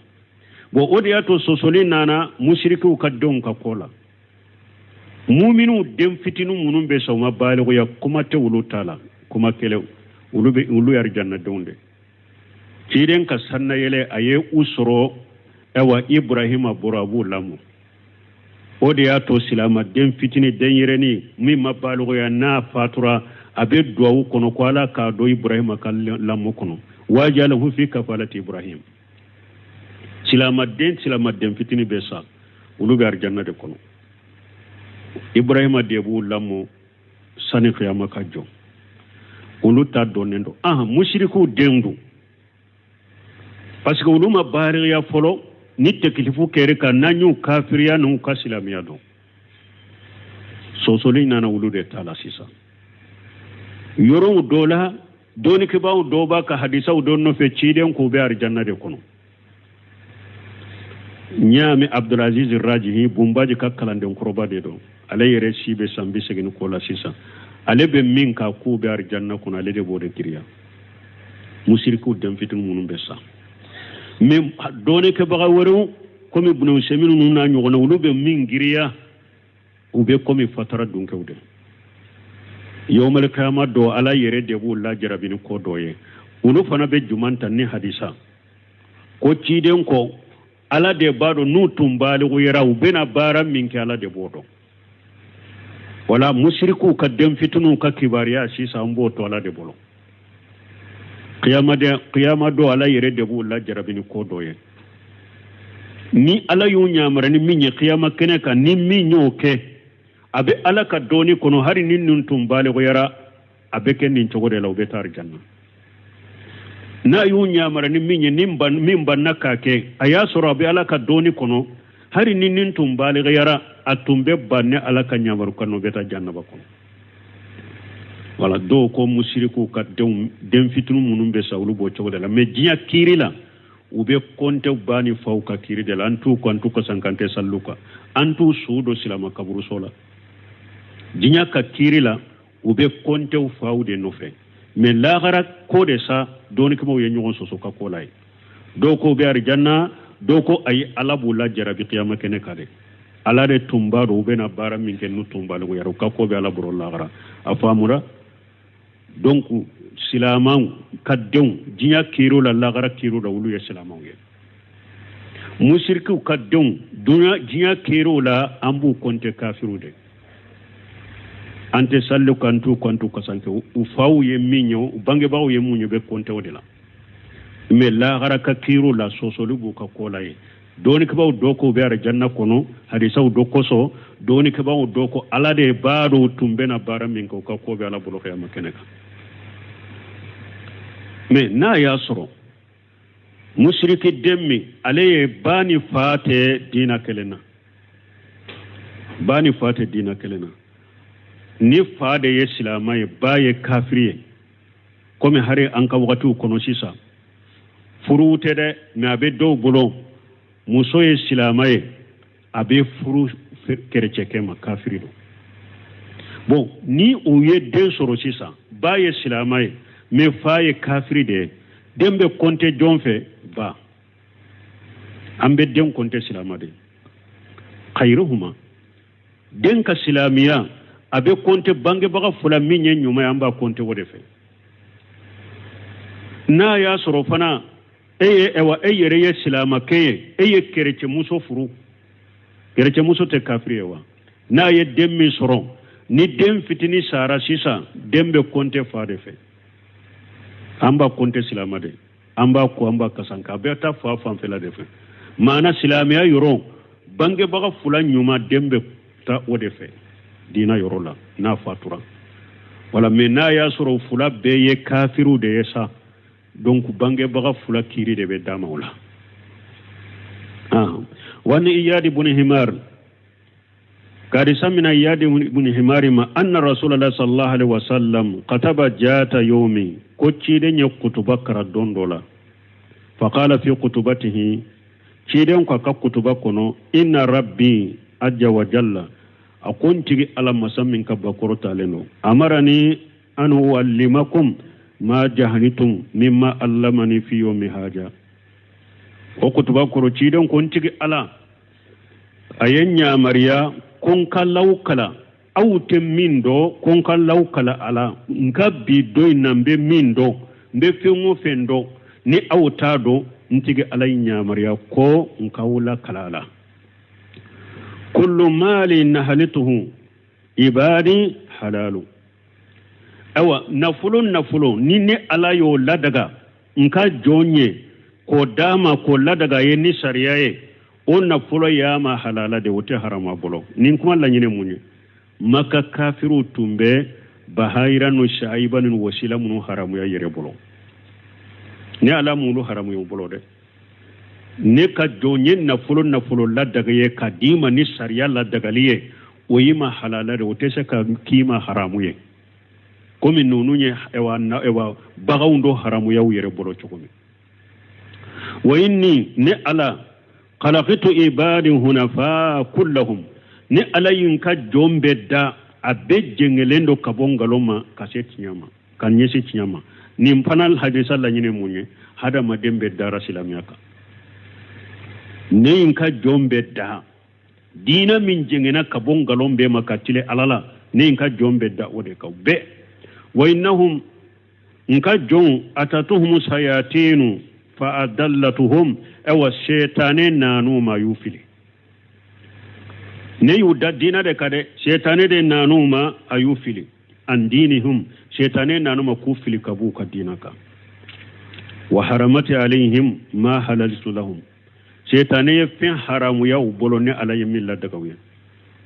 Bon, o de y'a to sɔsɔli nana musirikiw ka denw ka ko la. Muminiw den fitinin minnu bɛ sa, u ma balikuya, kuma tɛ olu ta la, kuma kɛlɛ, olu bɛ olu ye arijanadenw de. Ciden ka sanna yɛlɛ, a ye u sɔrɔ, ayiwa, Ibrahima bɔra, a b'u lamɔ. O de y'a to silamaden fitinin, denyɛrɛnin min ma balikuya, n'a fatura, a bɛ duwawu kɔnɔ ko Ala k'a don Ibrahima ka lamɔ kɔnɔ, wajalahu fi kafalati Ibrahim. Silamaden fitinin bɛ sa, olu bɛ arijanna de kɔnɔ. Ibrahima de b'u lamɔ sani kiyama ka jɔ. Olu ta dɔnnen don. Musirikiw den don, parce que olu ma baariya fɔlɔ ni tekilifu kɛra kan n'an y'u kafiriya n'u ka silamɛya dɔn. Sɔsɔli nana olu de ta la sisan. Yɔrɔw dɔ la, dɔnnikɛbaaw dɔw b'a ka hadisaw dɔ nɔfɛ, ciden k'u bɛ arijanna de kɔnɔ. N y'a mɛn Abdulaziz Rajihi, Bunbaji ka kalanden kɔrɔba de don, ale yɛrɛ si bɛ san 80 ni kɔ la sisan. Ale bɛ min kan k'u bɛ arijanna kɔnɔ, ale de b'o de giriya. Musirikiw den fitinin minnu bɛ sa, mais dɔnnikɛbaga wɛrɛw komi Bunu Usɛmin ninnu n'a ɲɔgɔnna, olu bɛ min giriya, u bɛ komi fatara dunkɛw de. Yawmal kiyama don, Ala yɛrɛ de b'u lajarabi ni ko dɔ ye. Olu fana bɛ juman ta ni hadisa ko ciden ko Ala de b'a dɔn n'u tun baliguyara, u bɛna baara min kɛ, Ala de b'o dɔn. Wala musirikiw ka den fitininw ka kibaruya sisan, an b'o to Ala de bolo. Kiyama don, Ala yɛrɛ de b'u lajarabi ni ko dɔ ye. Ni Ala y'u ɲamara ni min ye kiyama kɛnɛ kan, ni min y'o kɛ, a bɛ Ala ka dɔnni kɔnɔ. Hali ni ninnu tun baliguyara, a bɛ kɛ nin cogo de la, u bɛ taa arijanna. N'a y'u ɲamara ni min ye, ni min banna k'a kɛ, a y'a sɔrɔ a bɛ Ala ka dɔnni kɔnɔ. Hali ni nin tun baliguyara, a tun bɛ ban ni Ala ka ɲamaru kan, u bɛ taa jannaba kɔnɔ. Wala dɔw ko musirikiw ka denw, den fitinin minnu bɛ sa, olu b'o cogo de la. Mais diɲɛ kiiri la, u bɛ kɔnte ba ni faw ka kiiri de la. An t'u ko, an t'u kasan kan tɛ salilu kan, an t'u su don silama kaburuso la. Diɲɛ ka kiiri la, u bɛ kɔntew faw de nɔfɛ. Mais lahara ko de sa, dɔnnikɛbaaw ye ɲɔgɔn sɔsɔ ka ko la ye. Dɔw ko u bɛ arijanna, dɔw ko ayi, Ala b'u lajarabi kiyama kɛnɛ kan dɛ. Ala de tun b'a dɔn u bɛna baara min kɛ n'u tun baliguyara, u ka ko bɛ Ala bolo lahara. A faamura? Donc silamanw ka denw, diɲɛ kiiriw la, lahara kiiriw la, olu ye silamanw ye. Musirikiw ka denw, diɲɛ kiiriw la, an b'u kɔnte kafiriw de. An tɛ sali kan, an t'u kan t'u kasanke. U faw ye min ye, u bangebaaw ye mun ye, u bɛ kɔnte o de la. Mais lahara ka kiiriw la, sɔsɔli b'u ka ko la ye. Dɔnnikɛbaaw dɔ ko u bɛ arijanna kɔnɔ hadisaw dɔ kosɔn, dɔnnikɛbaaw dɔ ko Ala de b'a dɔn u tun bɛna baara min kɛ, u ka ko bɛ Ala bolo kiyama kɛnɛ kan. Mais n'a y'a sɔrɔ musiriki den min, ale ye ba ni fa tɛ diina kelen na, ba ni fa tɛ diina kelen na, ni fa de ye silama ye, ba ye kafiri ye, komi hari an ka wagatiw kɔnɔ sisan furuw tɛ dɛ, mais a bɛ dɔw bolo, muso ye silama ye, a bɛ furu kerecɛkɛ ma, kafiri don. Bon, ni u ye den sɔrɔ sisan, ba ye silama ye, mais fa ye kafiri de ye, den bɛ kɔnte jɔn fɛ? Ba. An bɛ den kɔnte silama de ye. Kayiruhuma, den ka silamiya, a bɛ kɔnte bangebaga fila min ye ɲuman ye, an b'a kɔnte o de fɛ. N'a y'a sɔrɔ fana e ye, ɛwa, e yɛrɛ ye silamakɛ ye, e ye kerecɛmuso furu, kerecɛmuso tɛ kafiri ye wa? N'a ye den min sɔrɔ, ni den fitinin sara sisan, den bɛ kɔnte fa de fɛ. An b'a kɔnte silama de, an b'a ko, an b'a kasanka, a bɛ taa fa fanfɛla de fɛ. Maana silamɛya yɔrɔ, bangebaga fila ɲuman, den bɛ taa o de fɛ diina yɔrɔ la n'a fatura. Wala mais n'a y'a sɔrɔ fila bɛɛ ye kafiriw de ye sa, donc bangebaga fila kiiri de bɛ d'a ma o la. Wa ni Iyadi bun Himar kadisa mina Iyadi bun Himari ma, anna Rasulallah sallallahu alaihi wasallam kataba jata yomi, ko ciden ye kutuba kara don dɔ la. Faqala fi kutubatihi, ciden ko a ka kutuba kɔnɔ, inna rabbi ajja wa jalla, a ko n tigi Ala masa min ka bakɔrɔ talen don, amarani an uallimakum ma jahanitum mimma allamani fi yomi haja. O kutuba kɔrɔ, ciden ko n tigi Ala a ye n yamariya ko n ka law kala aw tɛ min dɔn, ko n ka law kala a la n ka bi don in na, n bɛ min dɔn, n bɛ fɛn o fɛn dɔn ni aw t'a dɔn, n tigi Ala ye n yamariya ko n k'aw lakala a la. Kullu mali nahalituhu ibadi halalu, ayiwa nafolo nafolo ni ne Ala y'o ladaga n ka jɔn ye k'o d'a ma, k'o ladaga ye ni sariya ye, o nafolo y'a ma halala de, o tɛ harama bolo. Nin kuma laɲini mun ye? Maka kafiriw tun bɛ bahayira n'u shayiba ni wasila minnu haramuya yɛrɛ bolo, ne Ala m'olu haramuya u bolo dɛ. Ne ka jɔn ye nafolo nafolo ladaga ye ka d'i ma ni sariya ladagali ye, o y'i ma halala de, o tɛ se ka k'i ma haramu ye. Komi ninnu ye ɛwa na ɛwa baganw dɔ haramuya u yɛrɛ bolo cogo min. Wa inni, ne Ala, khalaqtu ibadi hunafa kullahum, ne Ala ye n ka jɔn bɛɛ da, a bɛɛ jɛngɛlen don ka bɔ nkalon ma ka se tiɲɛ ma, ka ɲɛsin tiɲɛ ma. Nin fana hadisa laɲini mun ye? Hadamaden bɛɛ dara silamɛya kan. Ne ye n ka jɔn bɛɛ da diina min jɛngɛnna ka bɔ nkalon bɛɛ ma ka tilen Ala la, ne ye n ka jɔn bɛɛ da o de kan bɛɛ. Wa innahum, n ka jɔnw, atatuhum sayatinu fa adallatuhum, awa setane nan'u ma, y'u fili. Ne y'u da diina de kan dɛ, setane de nan'u ma, a y'u fili. An dinihum, setane nan'u ma k'u fili ka b'u ka diina kan. Wa haramati alayhim ma halaltu lahum, setane ye fɛn haramuya u bolo ne Ala ye min ladaga u ye,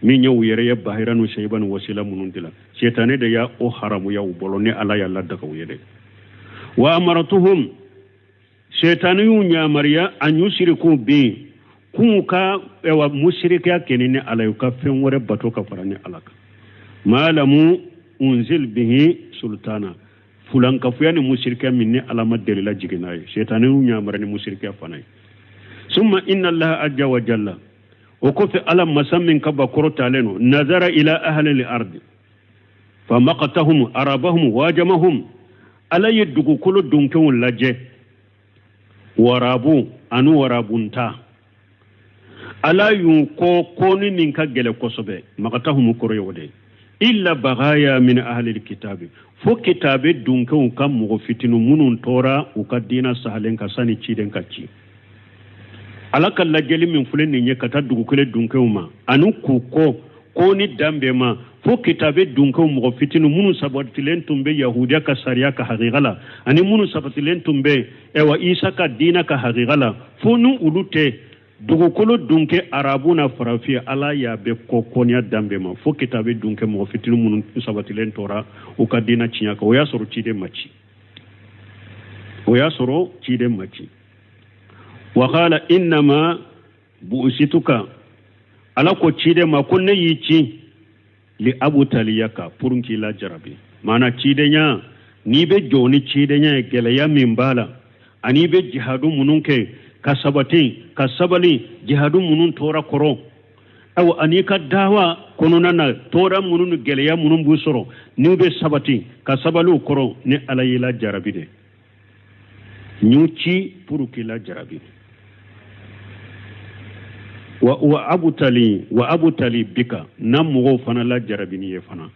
min ye u yɛrɛ ye bahira ni sayiba ni wasila minnu dila, setane de y'a o haramuya u bolo, ne Ala y'a ladaga u ye dɛ. Wa amaratuhum, setane y'u yamariya an yusiriku bi, k'u ka ɛwa musirikiya kɛ ni ne Ala ye, u ka fɛn wɛrɛ bato ka fara ne Ala kan. Ma lamu unzil bihi sultana, fulankafoya ni musirikiya min ni Ala ma deli lajigin n'a ye, setane y'u yamariya ni musirikiya fana ye. Summa inna Allaha azza wa jalla, o kɔfɛ Ala masa min ka ba kɔrɔtalen don, nazara ila ahli al-ardi fa maqatahum arabahum wajamahum, Ala ye dugukolo dunkew lajɛ, warabu ani warabunta, Ala y'u kɔ kɔni min ka gɛlɛ kosɛbɛ. Maqatahum kɔrɔ ye o de ye. Illa bagaya min ahli kitabi, fo kitabe dunkew ka mɔgɔ fitinin minnu tora u ka diina sahalen ka sani ciden ka ci. Ala ka lajɛli min filɛ nin ye ka taa dugukolo dunkew ma ani k'u kɔ kɔni dan bɛɛ ma, fo kitabe dunkew mɔgɔ fitinin minnu sabatilen tun bɛ yahudiya ka sariya ka hakika la ani minnu sabatilen tun bɛ ɛwa Isa ka diina ka hakika la, fo ni olu tɛ dugukolo dunke arabu na farafin, Ala y'a bɛɛ kɔ kɔniya dan bɛɛ ma, fo kitabe dunke mɔgɔ fitinin minnu sabatilen tora u ka diina tiɲɛ kan. O y'a sɔrɔ ciden ma ci, o y'a sɔrɔ ciden ma ci. Wa qala innama bu'isituka, Ala ko ciden ma ko ne y'i ci li abutaliyaka, pour k'i lajarabi. Maana cidenya, n'i bɛ jɔ ni cidenya ye, gɛlɛya min b'a la ani i bɛ jihadu minnu kɛ ka sabati ka sabali jihadu minnu tora kɔrɔ, awa ani ka dawa kɔnɔna na tɔɔrɔ minnu ni gɛlɛya minnu b'u sɔrɔ, n'u bɛ sabati ka sabali u kɔrɔ, ni Ala y'i lajarabi dɛ, n y'u ci pour k'i lajarabi. Wa abutali wa abutali bika, na mɔgɔw fana lajarabi n'i ye fana,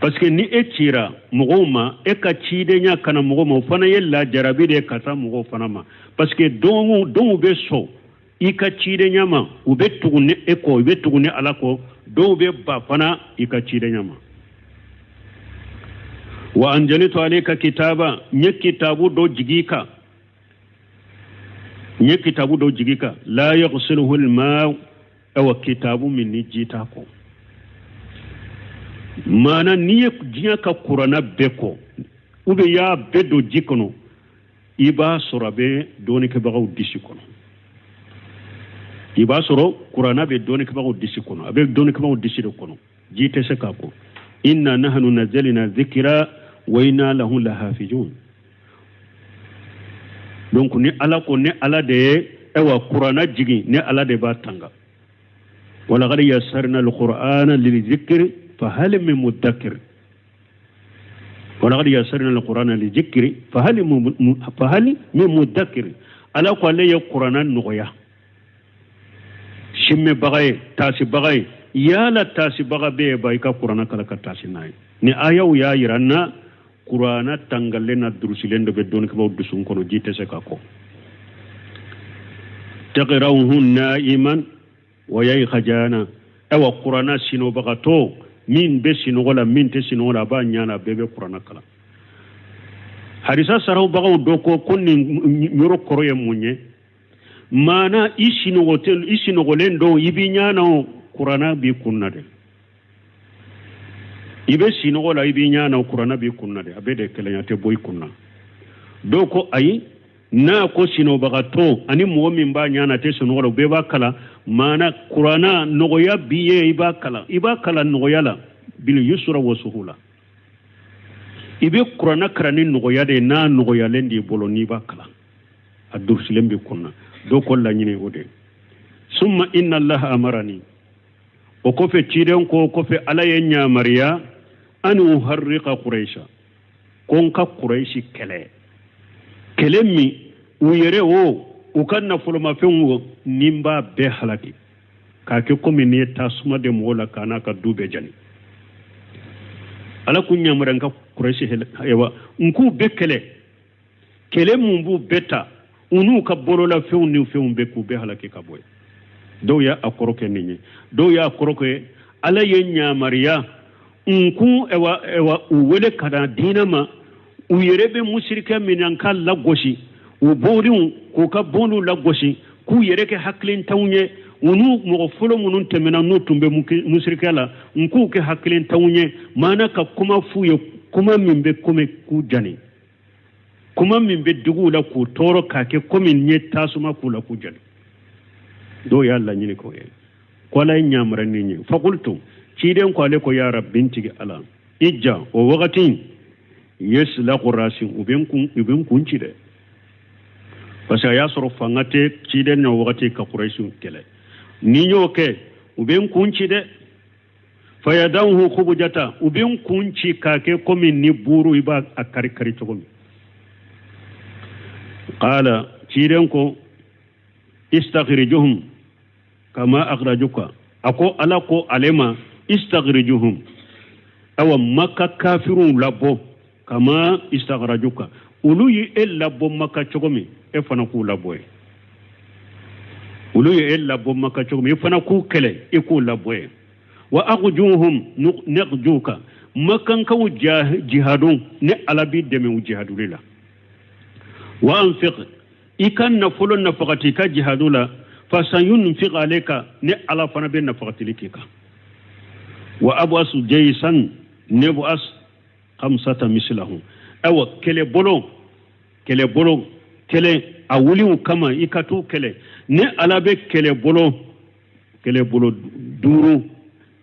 parce que ni e cira mɔgɔw ma, e ka cidenya kana mɔgɔw ma, o fana ye lajarabi de ye ka taa mɔgɔw fana ma, parce que dɔw bɛ sɔn i ka cidenya ma, u bɛ tugu ni e kɔ, u bɛ tugu ni Ala kɔ, dɔw bɛ ba fana i ka cidenya ma. Wa anzaltu alayka kitaba, n ye kitabu dɔ jigi i kan, n ye kitabu dɔ jigi i kan, la yaghsiluhu alma, awa kitabu min ni ji t'a kɔ. Maana n'i ye diɲɛ ka kuranna bɛɛ kɔ, ou bien y'a bɛɛ don ji kɔnɔ, i b'a sɔrɔ a bɛ dɔɔnikɛbagaw disi kɔnɔ. I b'a sɔrɔ kuranna bɛ dɔɔnikɛbagaw disi kɔnɔ, a bɛ dɔɔnikɛbagaw disi de kɔnɔ, ji tɛ se k'a kɔ. Inna nahnu nazzalna dhikra wa inna lahu lahafizun. Donc ni Ala ko ni Ala de ye awa kuranna jigin, ni Ala de b'a tanga. Walaqad yassarna alqur'ana lizikri fahal min mudakkir. Walaqad yassarna alqur'ana lizikri fahal min mudakkir. Ala ko ale ye kuranna nɔgɔya simɛbaga ye, taasibaga ye. Yala taasibaga bɛ yen ba i ka kuranna kalan ka taasi n'a ye. Ni ayaw y'a yira n na kuranna tangalen na durusilen dɔ bɛ dɔnnikɛbaaw dusukun kɔnɔ, ji tɛ se ka kɔ. Taqra'uhu na'iman wa yaykhajana, awa kuranna sinɔbagatɔ min bɛ sinɔgɔ la, min tɛ sinɔgɔ la, a b'a ɲɛ na, a bɛɛ bɛ kuranna kalan. Hadisa sarawubagaw dɔ ko nin yɔrɔ kɔrɔ ye mun ye? Maana i sinɔgɔlen don, i b'i ɲɛ na o, kuranna b'i kun na dɛ. I bɛ sinɔgɔ la, i b'i ɲɛ na o, kuranna b'i kun na dɛ. A bɛɛ de kelenya tɛ bɔ i kun na. Dɔw ko ayi, n'a ko sinɔbagatɔ ani mɔgɔ min b'a ɲɛ na tɛ sinɔgɔ la, u bɛɛ b'a kalan. Maana kuranna nɔgɔya b'i ye, i b'a kalan, i b'a kalan nɔgɔya la, bil yusra wa suhula. I bɛ kuranna karan ni nɔgɔya de ye n'a nɔgɔyalen de i bolo n'i b'a kalan a durusilen b'i kunna dɔw ko laɲini o de summa inna allaha amarani o kɔfɛ ciden ko o kɔfɛ ala ye n yamariya an uharrika kurayisa ko n ka kurayisi kɛlɛ kɛlɛ min u yɛrɛ o u ka nafolomafɛnw o ni n b'a bɛɛ halaki k'a kɛ komi n'i ye tasuma de mɔgɔ la k'a n'a ka du bɛɛ jani ala ko n yamaruya n ka kurayisi ayiwa n k'u bɛɛ kɛlɛ kɛlɛ mun b'u bɛɛ ta u n'u ka bololafɛnw ni fɛnw bɛɛ k'u bɛɛ halaki ka bɔ yen dɔw y'a kɔrɔ kɛ nin ye dɔw y'a kɔrɔ kɛ ala ye n yamariya n k'u ɛwa ɛwa u wele ka na diinɛ ma u yɛrɛ bɛ musirikɛ min na n k'a lagosi u boriw k'u ka boliw lagosi k'u yɛrɛ kɛ hakilintanw ye u n'u mɔgɔ fɔlɔ minnu tɛmɛna n'u tun bɛ musirikɛ la n k'u kɛ hakilintanw ye maana ka kuma f'u ye kuma min bɛ komi k'u jani kuma min bɛ digi u la k'u tɔɔrɔ k'a kɛ komi n ye tasuma k'u la k'u jani dɔw y'a laɲini k'o ye ko ala ye n yamaruya nin ye fakultu ciden ko ale ko ya rabbi n tigi ala i ja o wagati yeslaku rasi u bɛ n kun ci dɛ parce que a y'a sɔrɔ fanga tɛ ciden na wagati ka kurayisiw kɛlɛ ni n y'o kɛ u bɛ n kun ci dɛ fayadahu khubujata u bɛ n kun ci k'a kɛ komi ni buuru i b'a a kari kari cogo min qala ciden ko istakhrijuhum kama akhrajuka a ko ala ko ale ma istakhrijuhum awa maka kafiriw labɔ kama istakhrajuka olu ye e labɔ maka cogo min e fana k'u labɔ yen olu ye e labɔ maka cogo min i fana k'u kɛlɛ i k'u labɔ yen wa akhjuhum nakhjuka makankaw jihadu ne ala b'i dɛmɛ u jihaduli la wa anfiq i ka nafolo nafagati i ka jihadu la fasayunfiq alayka ne ala fana bɛ nafagatili k'i kan wa abasu jaysan nebas khamsata mislahum ayiwa kɛlɛbolo kɛlɛbolo kɛlɛ a wuli u kama i ka t'u kɛlɛ ne ala bɛ kɛlɛbolo kɛlɛbolo duuru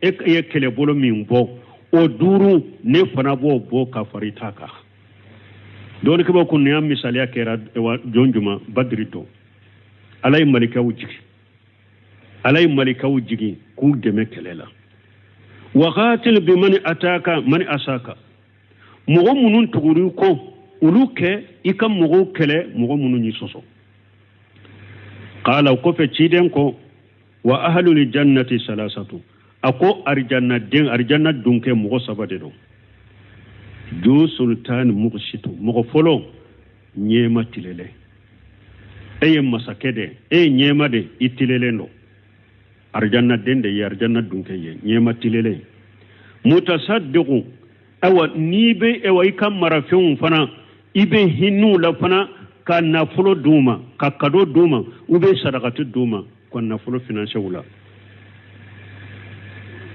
e ye kɛlɛbolo min bɔ o duuru ne fana b'o bɔ ka fara i ta kan dɔnnikɛbaaw ko nin y'a misaliya kɛra don jumɛn badiri don ala ye malikaw jigin ala ye malikaw jigin k'u dɛmɛ kɛlɛ la waqatil bi mani ataka mani asaka mɔgɔ minnu tugur'i kɔ olu kɛ i ka mɔgɔw kɛlɛ mɔgɔ minnu y'i sɔsɔ qala o kɔfɛ ciden ko wa ahlul jannati salasatu a ko arijanna den arijanna donkɛ mɔgɔ saba de don ju sultan muqsitu mɔgɔ fɔlɔ ɲɛmaa tilelen e ye masakɛ de e ye ɲɛmaa de i tilelen don arijanna den de ye arijanna donkɛ ye ɲɛmaa tilelen mutasaddiqu ayiwa n'i bɛ ayiwa i ka marafɛnw fana i bɛ hin'u la fana ka nafolo d'u ma ka kado d'u ma u bɛ sarakati d'u ma ka nafolo finanse u la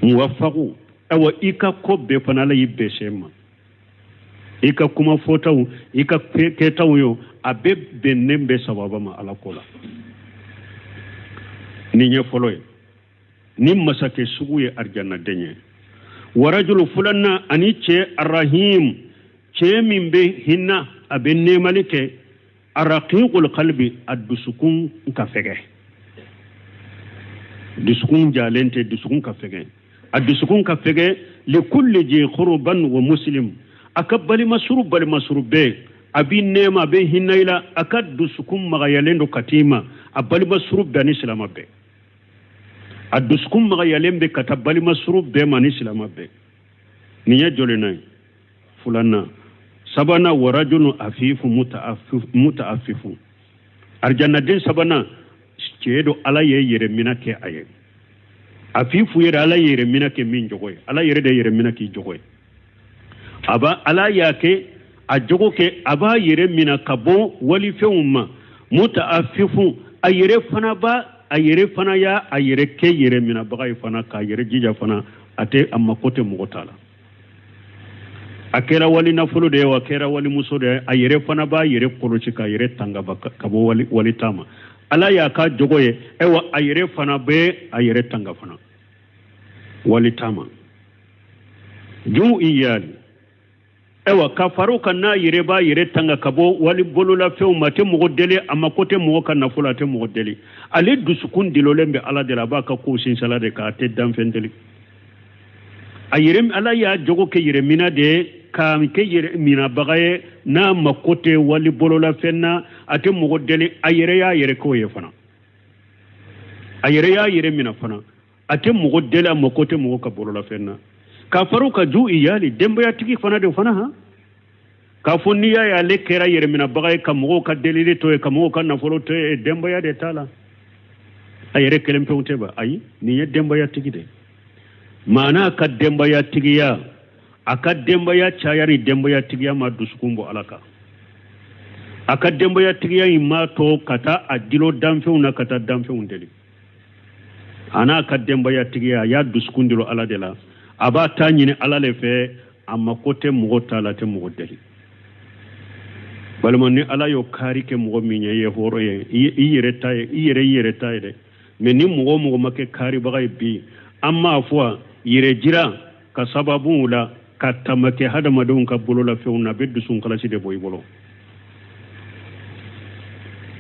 muwafaku ayiwa i ka ko bɛɛ fana ala y'i bɛn sɛn ma i ka kuma fɔtaw i ka kɛtaw yo a bɛɛ bɛnnen bɛ sawaba ma ala ko la nin ye fɔlɔ ye ni masakɛ sugu ye arijanaden ye warajulu filanan ani cɛ arahim cɛ min bɛ hinɛ a bɛ nɛɛmali kɛ araqiqul qalbi a dusukun ka fɛgɛ dusukun jalen tɛ dusukun ka fɛgɛ a dusukun ka fɛgɛ likulli ji qurban wa muslim a ka balimasuru balimasuru bɛɛ a b'i nɛɛma a bɛ hinɛ i la a ka dusukun magayalen don ka t'i ma a balimasuru bɛɛ ani silama bɛɛ a dusukun magayalen bɛ ka taa balimasuru bɛɛ ma ni silama bɛɛ nin ye jolinan ye filanan sabanan warajulu afifu mutaafifu arijannaden sabanan cɛ don ala ye yɛrɛ minɛ kɛ a ye afifu yɛrɛ ala ye yɛrɛ minɛ kɛ min jogo ye ala yɛrɛ de yɛrɛ minɛ k'i jogo ye a b'a ala y'a kɛ a jogo kɛ a b'a yɛrɛ minɛ ka bɔ walifɛnw ma mutaafifu a yɛrɛ fana b'a a yɛrɛ fana y'a a yɛrɛ kɛ yɛrɛ minɛbaga ye fana k'a yɛrɛ jija fana a tɛ a mako tɛ mɔgɔ ta la a kɛra wali nafolo de ye wa a kɛra wali muso de ye a yɛrɛ fana b'a yɛrɛ kɔlɔsi k'a yɛrɛ tanga ka bɔ wali ta ma ala y'a ka jogo ye ayiwa a yɛrɛ fana bɛ a yɛrɛ tanga fana wali ta ma ju iyali Ayiwa, ka far'o kan, n'a yɛrɛ b'a yɛrɛ tanga ka bɔ wali bololafɛnw ma, a tɛ mɔgɔ deli, a mako tɛ mɔgɔ ka nafolo, a tɛ mɔgɔ deli. Ale dusukun dilolen bɛ Ala de la, a b'a ka kow sinsin Ala de kan, a tɛ danfɛn deli. A yɛrɛ, Ala y'a jogo kɛ yɛrɛ mina de ye, k'a kɛ yɛrɛ minabaga ye, n'a mako tɛ wali bololafɛn na, a tɛ mɔgɔ deli. A yɛrɛ y'a yɛrɛ k'o ye fana, a yɛrɛ y'a yɛrɛ mina fana, a tɛ mɔgɔ deli, a mako tɛ mɔgɔ ka bololafɛn na. K'a far'o kan, zu iyali, denbayatigi fana de fana. Han, k'a fɔ n'i y'a ye ale kɛra yɛrɛminabaga ye, ka mɔgɔw ka delili to ye, ka mɔgɔw ka nafolo to ye, denbaya de t'a la, a yɛrɛ kelen pewu tɛ ba. Ayi, nin ye denbayatigi de ye. Maana a ka denbayatigiya, a ka denbaya caya ni denbayatigiya ma dusukun bɔ Ala kan. A ka denbayatigiya in m'a to ka taa a dilo danfɛnw na, ka taa danfɛnw deli. A n'a ka denbayatigiya, a y'a dusukun dilo Ala de la, a b'a ta ɲini Ala le fɛ, a mako tɛ mɔgɔ ta la, a tɛ mɔgɔ deli. Balima, ni Ala y'o kaari kɛ mɔgɔ min ye, i ye hɔrɔn ye, i yɛrɛ ta ye, i yɛrɛ ta ye dɛ. Mɛ ni mɔgɔ o mɔgɔ ma kɛ kaaribaga ye bi, an m'a fɔ a yɛrɛ jira ka sababu la ka tamakɛ hadamadenw ka bololafɛnw na, a bɛ dusun kalasi de bɔ i bolo,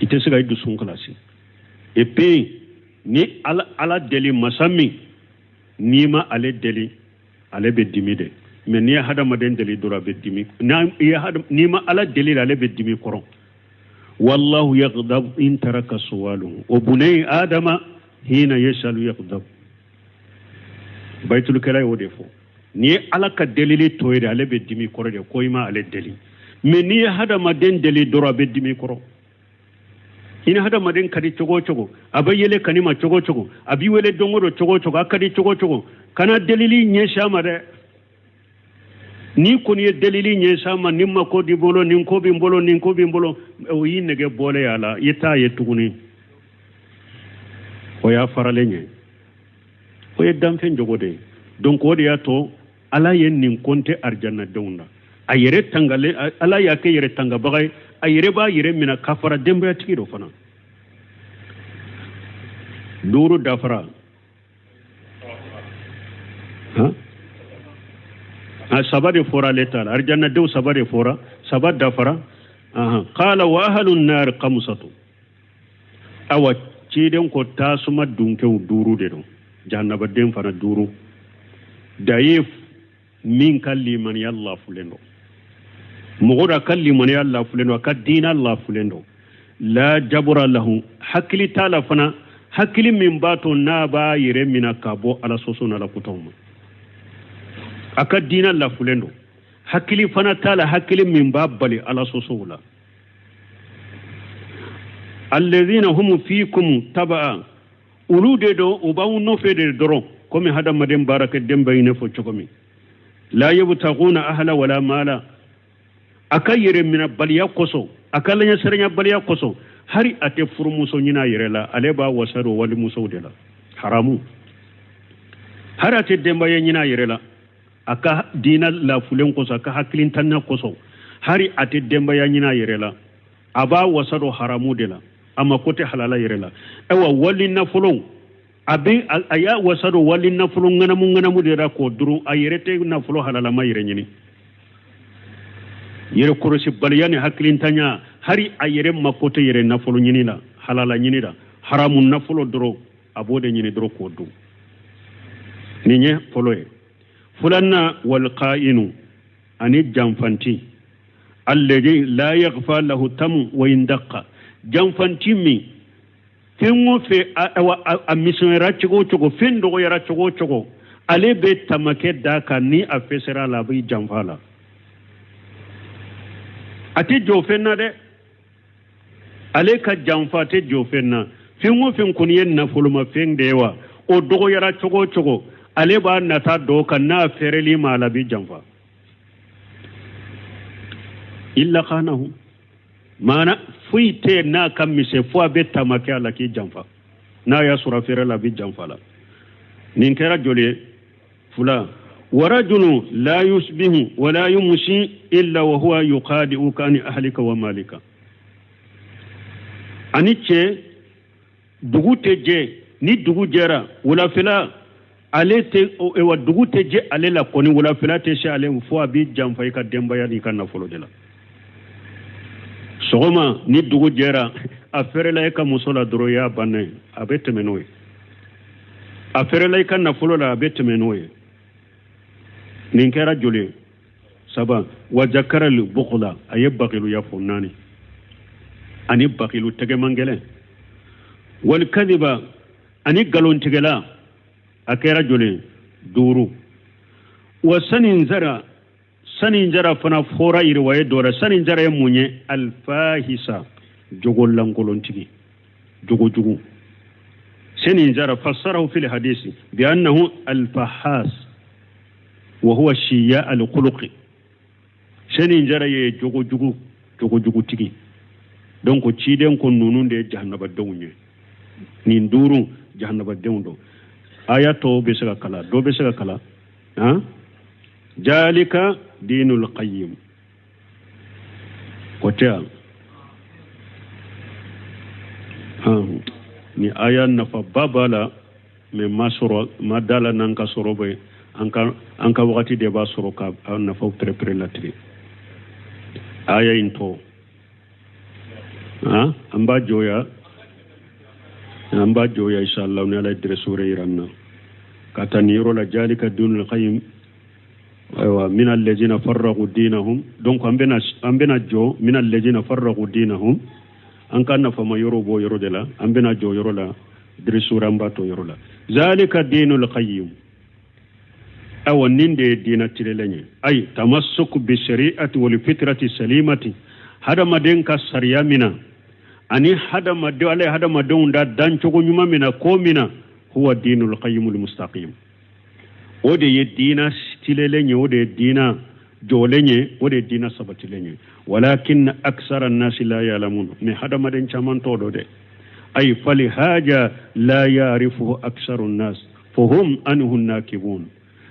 i tɛ se ka i dusun kalasi. Et puis ni Ala deli masa min, n'i ma ale deli, ale bɛ dimi dɛ. Mɛ n'i ye hadamaden deli dɔrɔn, a bɛ dimi. N'i ma Ala deli, ale bɛ dimi kɔrɔ. Wallahu yaghdab in taraka suwaluhu wa bunay adama hina yasalu yaghdab. Bayitulukɛla y'o de fɔ. N'i ye Ala ka delili to ye de, ale bɛ dimi kɔrɔ de, ko i ma ale deli. Mɛ n'i ye hadamaden deli dɔrɔn, a bɛ dimi kɔrɔ. I ni hadamaden ka di cogo o cogo, a bɛ yɛlɛ kan'i ma cogo o cogo, a b'i wele don o don cogo o cogo, a ka di cogo o cogo, kana delili ɲɛsin a ma dɛ. N'i kɔni ye delili ɲɛsin a ma, nin mako di bolo, nin ko bɛ n bolo, nin ko bɛ n bolo, o y'i nege bɔlen a la, i t'a ye tuguni, o y'a faralen ye. O ye danfɛn jogo de ye. Donc o de y'a to Ala ye nin kɔnte arijanadenw na. A yɛrɛ tangalen, Ala y'a kɛ yɛrɛ tangabaga ye, a yɛrɛ b'a yɛrɛ minɛ, ka fara denbayatigi dɔ fana. Duuru dafara. A saba de fɔra ale ta la, arijanadenw saba de fɔra, saba dafara. Qala wa ahlun nar khamsatu. Awa, ciden ko tasuma dunkew duuru de don, jahannabaden fana duuru. Dayif, min ka limaniya lafulen don, mɔgɔ dɔ ka limaniya lafulen don, a ka diina lafulen don. La jabura lahu, hakili t'a la fana, hakili min b'a to n'a b'a yɛrɛ mina ka bɔ Ala sɔsɔ n'Ala kutaw ma. A ka diina lafulen don, hakili fana t'a la, hakili min b'a bali Ala sɔsɔw la. Alladhina hum fikum taba'a, olu de don, u b'aw nɔfɛ de dɔrɔn, komi hadamaden baarakɛden bɛ i n'a fɔ cogo min. La yabtaguna ahla wala mala, a ka yɛrɛ minɛbaliya kosɔn, a ka laɲɛsiranyabaliya kosɔn, hari a tɛ furumuso ɲini a yɛrɛ la, ale b'a wasa don walimusow de la, haramu. Hari a tɛ denbaya ɲini a yɛrɛ la, a ka diina lafulen kosɔn, a ka hakilintanya kosɔn, hari a tɛ denbaya ɲini a yɛrɛ la, a b'a wasa don haramu de la, a mako tɛ halala yɛrɛ la. Ayiwa, wali nafolo, a bɛ a y'a wasa don wali nafolo ŋanamu ŋanamu de la k'o dun, a yɛrɛ tɛ nafolo halalama yɛrɛ ɲini. Yɛrɛ kɔlɔsibaliya ni hakilintanya, hari a yɛrɛ mako tɛ yɛrɛ nafolo ɲini la, halala ɲini la, haramu nafolo dɔrɔn a b'o de ɲini dɔrɔn k'o dun. Nin ye fɔlɔ ye. Filanan, walqa'inu, ani janfanti, alladhi la yaghfa lahu tamu wa in daqqa, janfanti min fɛn o fɛn a misɛnyara cogo o cogo, fɛn dɔgɔyara cogo o cogo, ale bɛ tamakɛ d'a kan, ni a fɛsɛra a la, a b'i janfa la, a tɛ jɔ fɛn na dɛ. Ale ka janfa tɛ jɔ fɛn na. Fɛn o fɛn kɔni ye nafolomafɛn de ye wa, o dɔgɔyara cogo o cogo, ale b'a nata dɔ kan, n'a fɛrɛli ma a la, a b'i janfa. Illa khanahu, maana foyi tɛ n'a ka misɛn fo a bɛ tamakɛ a la k'i janfa, n'a y'a sɔrɔ a fɛrɛ la, a b'i janfa la. Nin kɛra joli ye? Fila. Warajulu la yusbihu wala yumsi illa wa huwa yuqadi'uka ani ahlika wa malika. Ani cɛ, dugu tɛ jɛ, ni dugu jɛra wulafɛla, Ale tɛ wa dugu tɛ jɛ ale la kɔni, wulafɛla tɛ se ale fo a b'i janfa i ka denbaya n'i ka nafolo de la. Sɔgɔma ni dugu jɛra, a fɛrɛla i ka muso la dɔrɔn, i y'a bannen, a bɛ tɛmɛ n'o ye. A fɛrɛla i ka nafolo la, a bɛ tɛmɛ n'o ye. Nin kɛra joli ye? Saba. Wa zakaral bukula, a ye bakiluya fɔ, naani, ani bakilu tɛgɛman gɛlɛn. Wal kadiba, ani nkalontigɛla, a kɛra joli ye? Duuru. Wa saninzara, saninzara fana fɔra yiriwaye dɔ la. Saninzara ye mun ye? Alfahisa, jogo lankolontigi, jogo jugu. Saninzara fassarahu fil hadisi bi annahu alfahas wa huwa shiya alkhuluqi. Saninzara ye jogo jugu, jogo jugutigi. Donc ciden ko ninnu de ye jahannabadenw ye. Nin duuru, jahannabadenw don. Aya tɔw bɛ se ka kalan, dɔ bɛ se ka kalan. Han, jalika dinul qayyim, o tɛ yan. Ni aya nafaba b'a la, mais ma sɔrɔ ma da la n'an ka sɔrɔ bɛ an ka wagati de b'a sɔrɔ ka a nafaw pɛrɛpɛrɛ latigɛ. Aya in tɔ, an b'a jɔya, an b'a jɔya, inshallah, ni Ala ye dɛrɛsi wɛrɛ yira an na ka taa nin yɔrɔ la. Jalika dinul qayyim, ayiwa, min allazina farraqu dinahum. Donc an bɛna jɔ min allazina farraqu dinahum. An ka nafama yɔrɔ b'o yɔrɔ de la. An bɛna jɔ yɔrɔ la dɛrɛsi wɛrɛ, an b'a to yɔrɔ la. Zalika dinul qayyim, awa, nin de ye diina tilelen ye. Ay tamassuku bi shari'ati wal fitrati salimati, hadamaden ka sariya mina ani hadamaden, Ala ye hadamadenw da dancogo ɲuman min na, ko min na, huwa dinul qayyimul mustaqim, o de ye diina tilelen ye, o de ye diina jɔlen ye, o de ye diina sabatilen ye. Walakin aksara nasi la yalamun, mais hadamaden caman t'o dɔn dɛ. Ay fali haja la yarifuhu aksaru nnas fahum anhu nakibun.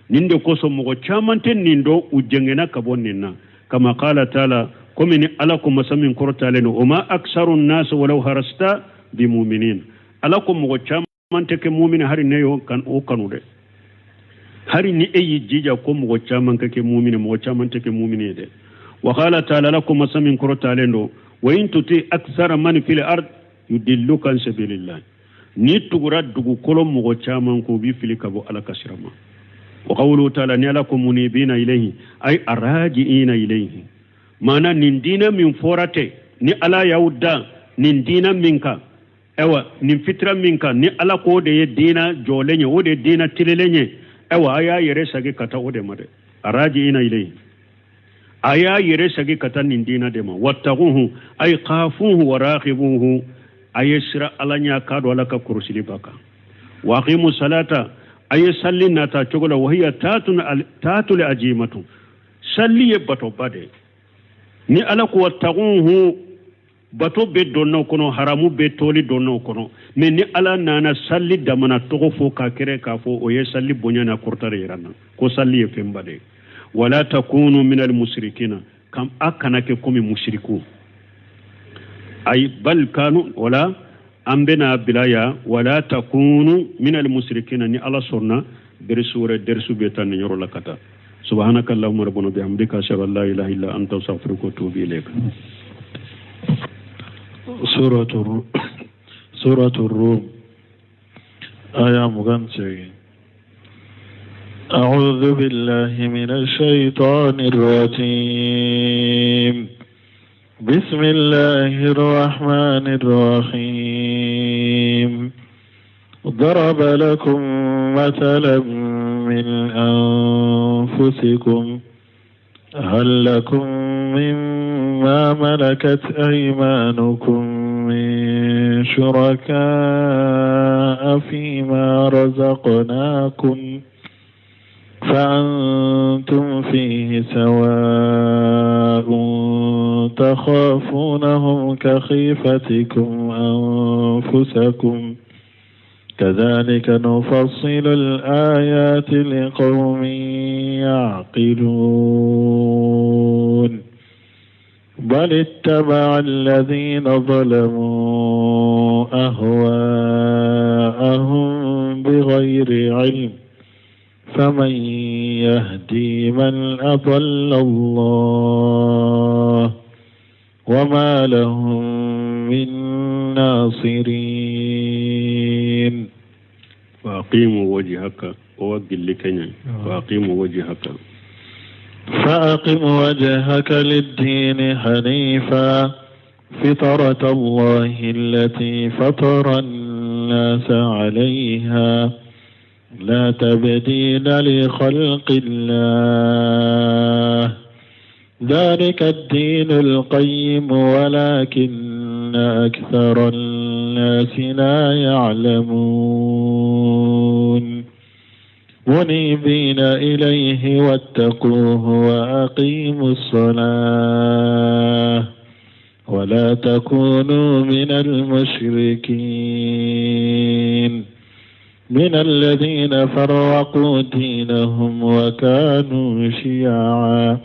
Nin de kosɔn mɔgɔ caman tɛ nin dɔn, u jɛngɛnna ka bɔ nin na. Kama qala taala, komi ni Ala ko masa min kɔrɔtalen don: wama aksaru nnas walau harasta bimuminin. Ala ko mɔgɔ caman tɛ kɛ mumini hari ne y'o kan o kanu dɛ. Hari ni e y'i jija ko mɔgɔ caman ka kɛ mumini, mɔgɔ caman tɛ kɛ mumini ye dɛ. Wa qala taala, Ala ko masa min kɔrɔtalen don: wa in tuti aksara man fil ard yudilluka an sabilillah. N'i tugura dugukolo mɔgɔ caman ko, u b'i fili ka bɔ Ala ka sira ma. Wa qawluhu taala, ni Ala ko munibina ilayhi, ay araji'ina ilayhi, maana nin diinɛ min fɔra tɛ, ni Ala y'aw da nin diinɛ min kan, ayiwa, nin fitira min kan, ni Ala ko o de ye diinɛ jɔlen ye, o de ye diinɛ tilelen ye, ayiwa, a y'a yɛrɛ sagi ka taa o de ma dɛ. Araji'ina ilayhi, a y'a yɛrɛ sagi ka taa nin diinɛ de ma. Wattaquhu, ay khafuhu wa raqibuhu, a ye sira Ala ɲɛ, k'a dɔn Ala ka kɔrɔsili b'a kan. Wa aqimu salata, a ye salli nata cogo la. Wahiya taatul ajimatu, salli ye batoba de. Ni Ala ko wattaquhu, bato bɛ dɔnnaw kɔnɔ, haramu bɛ toli dɔnnaw kɔnɔ. Mais ni Ala nana salli damana tɔgɔ fɔ k'a kɛrɛ k'a fɔ, o ye salli bonya n'a kɔrɔta de yira na ko salli ye fɛnba de ye. Wala takunu minal musrikina, kam a kana kɛ komi musiriku. Ay bal kanu wala, an bɛna bila ya. Wala takunu minal musrikina, ni Ala sɔnna, derisu wɛrɛ derisu bɛ taa nin yɔrɔ la ka taa. Subhanaka allahumma rabbana bihamdika, ashhadu an la ilaha illa anta, astaghfiruka wa atubu ilayk. سورة الروم آية 28. أعوذ بالله من الشيطان الرجيم. بسم الله الرحمن الرحيم. ضرب لكم مثلا من أنفسكم، هل لكم مما ملكت أيمانكم من شركاء فيما رزقناكم فأنتم فيه سواء تخافونهم كخيفتكم أنفسكم، كذلك نفصل الآيات لقوم يعقلون. بل اتبع الذين ظلموا أهواءهم بغير علم. فمن يهدي من أضل الله وما لهم من ناصرين. فأقيم وجهك ووجه كنيا فأقيم وجهك فأقم وجهك للدين حنيفا فطرة الله التي فطر الناس عليها لا تبديل لخلق الله ذلك الدين القيم ولكن أكثر الناس لا يعلمون. منيبين إليه واتقوه وأقيموا الصلاة ولا تكونوا من المشركين من الذين فرقوا دينهم وكانوا شيعا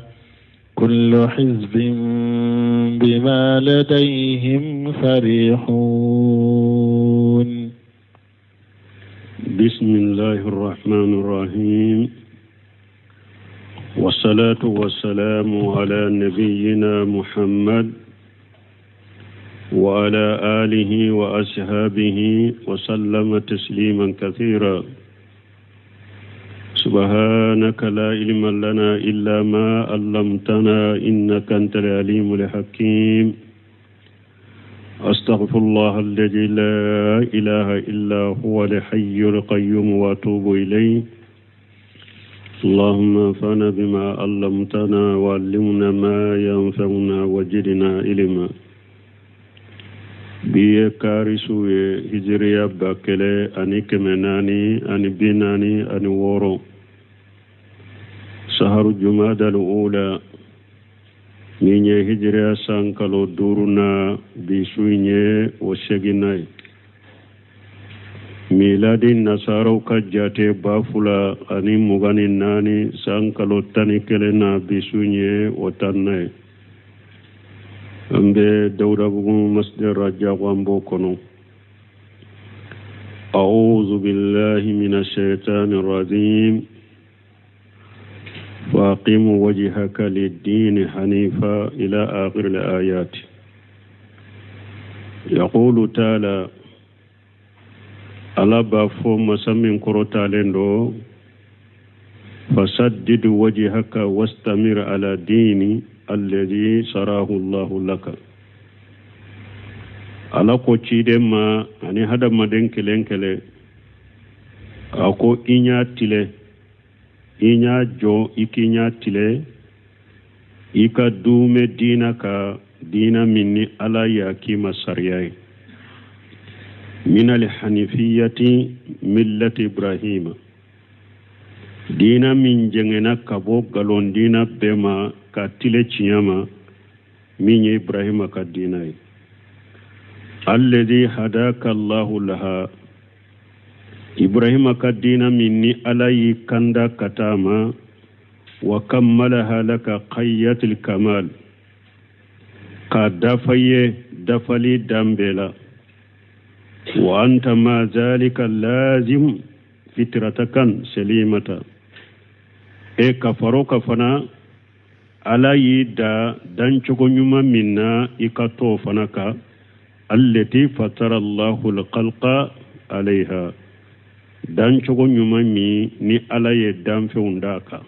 كل حزب بما لديهم فرحون. بسم الله الرحمن الرحيم والصلاة والسلام على نبينا محمد وعلى آله وأصحابه وسلم تسليما كثيرا. سبحانك لا علم لنا إلا ما علمتنا إنك أنت العليم الحكيم. أستغفر الله الذي لا إله إلا هو الحي القيوم وأتوب إليه. اللهم انفعنا بما علمتنا وعلمنا ما ينفعنا وزدنا علما. Bi ye kari su ye, hijiriya 1446, saharu jumadal ula, min ye hijiriya san kalo duuru na, bi su in ye o seginna ye. Miladi nasaraw ka jate 2024 san kalo 11 na, bi su in ye o tanna ye. An bɛ Dawudabugu masjid Rajabu, an b'o kɔnɔ. أعوذ بالله من الشيطان الرجيم. فأقم وجهك للدين حنيفا إلى آخر الآيات. يقول تعالى Ala b'a fɔ masa min kɔrɔtalen do: فسدد وجهك واستمر على دين الذي شرعه الله لك. Ala ko ciden ma ani hadamaden kelen kelen, a ko i ɲa tile, i ɲa jɔ, i k'i ɲa tile, i ka duume diina ka, diina min ni Ala y'a k'i ma sariya ye. من الحنيفية ملة إبراهيم, diina min jɛngɛna ka bɔ galon diina bɛɛ ma ka tile tiɲɛ ma, min ye Ibrahima ka diina ye. الذي هداك الله لها, Ibrahima ka diina min ni Ala y'i kanda ka taa ma. وكملها لك غاية الكمال, k'a dafa ye dafali dan bɛɛ la. وأنت مع ذلك لازم فطرتك سليمة, e ka faro ka fana Ala y'i da dancogo ɲuman min na, i ka t'o fana kan. التي فطر الله الخلق عليها, dancogo ɲuman min ni Ala ye danfɛnw d'a kan.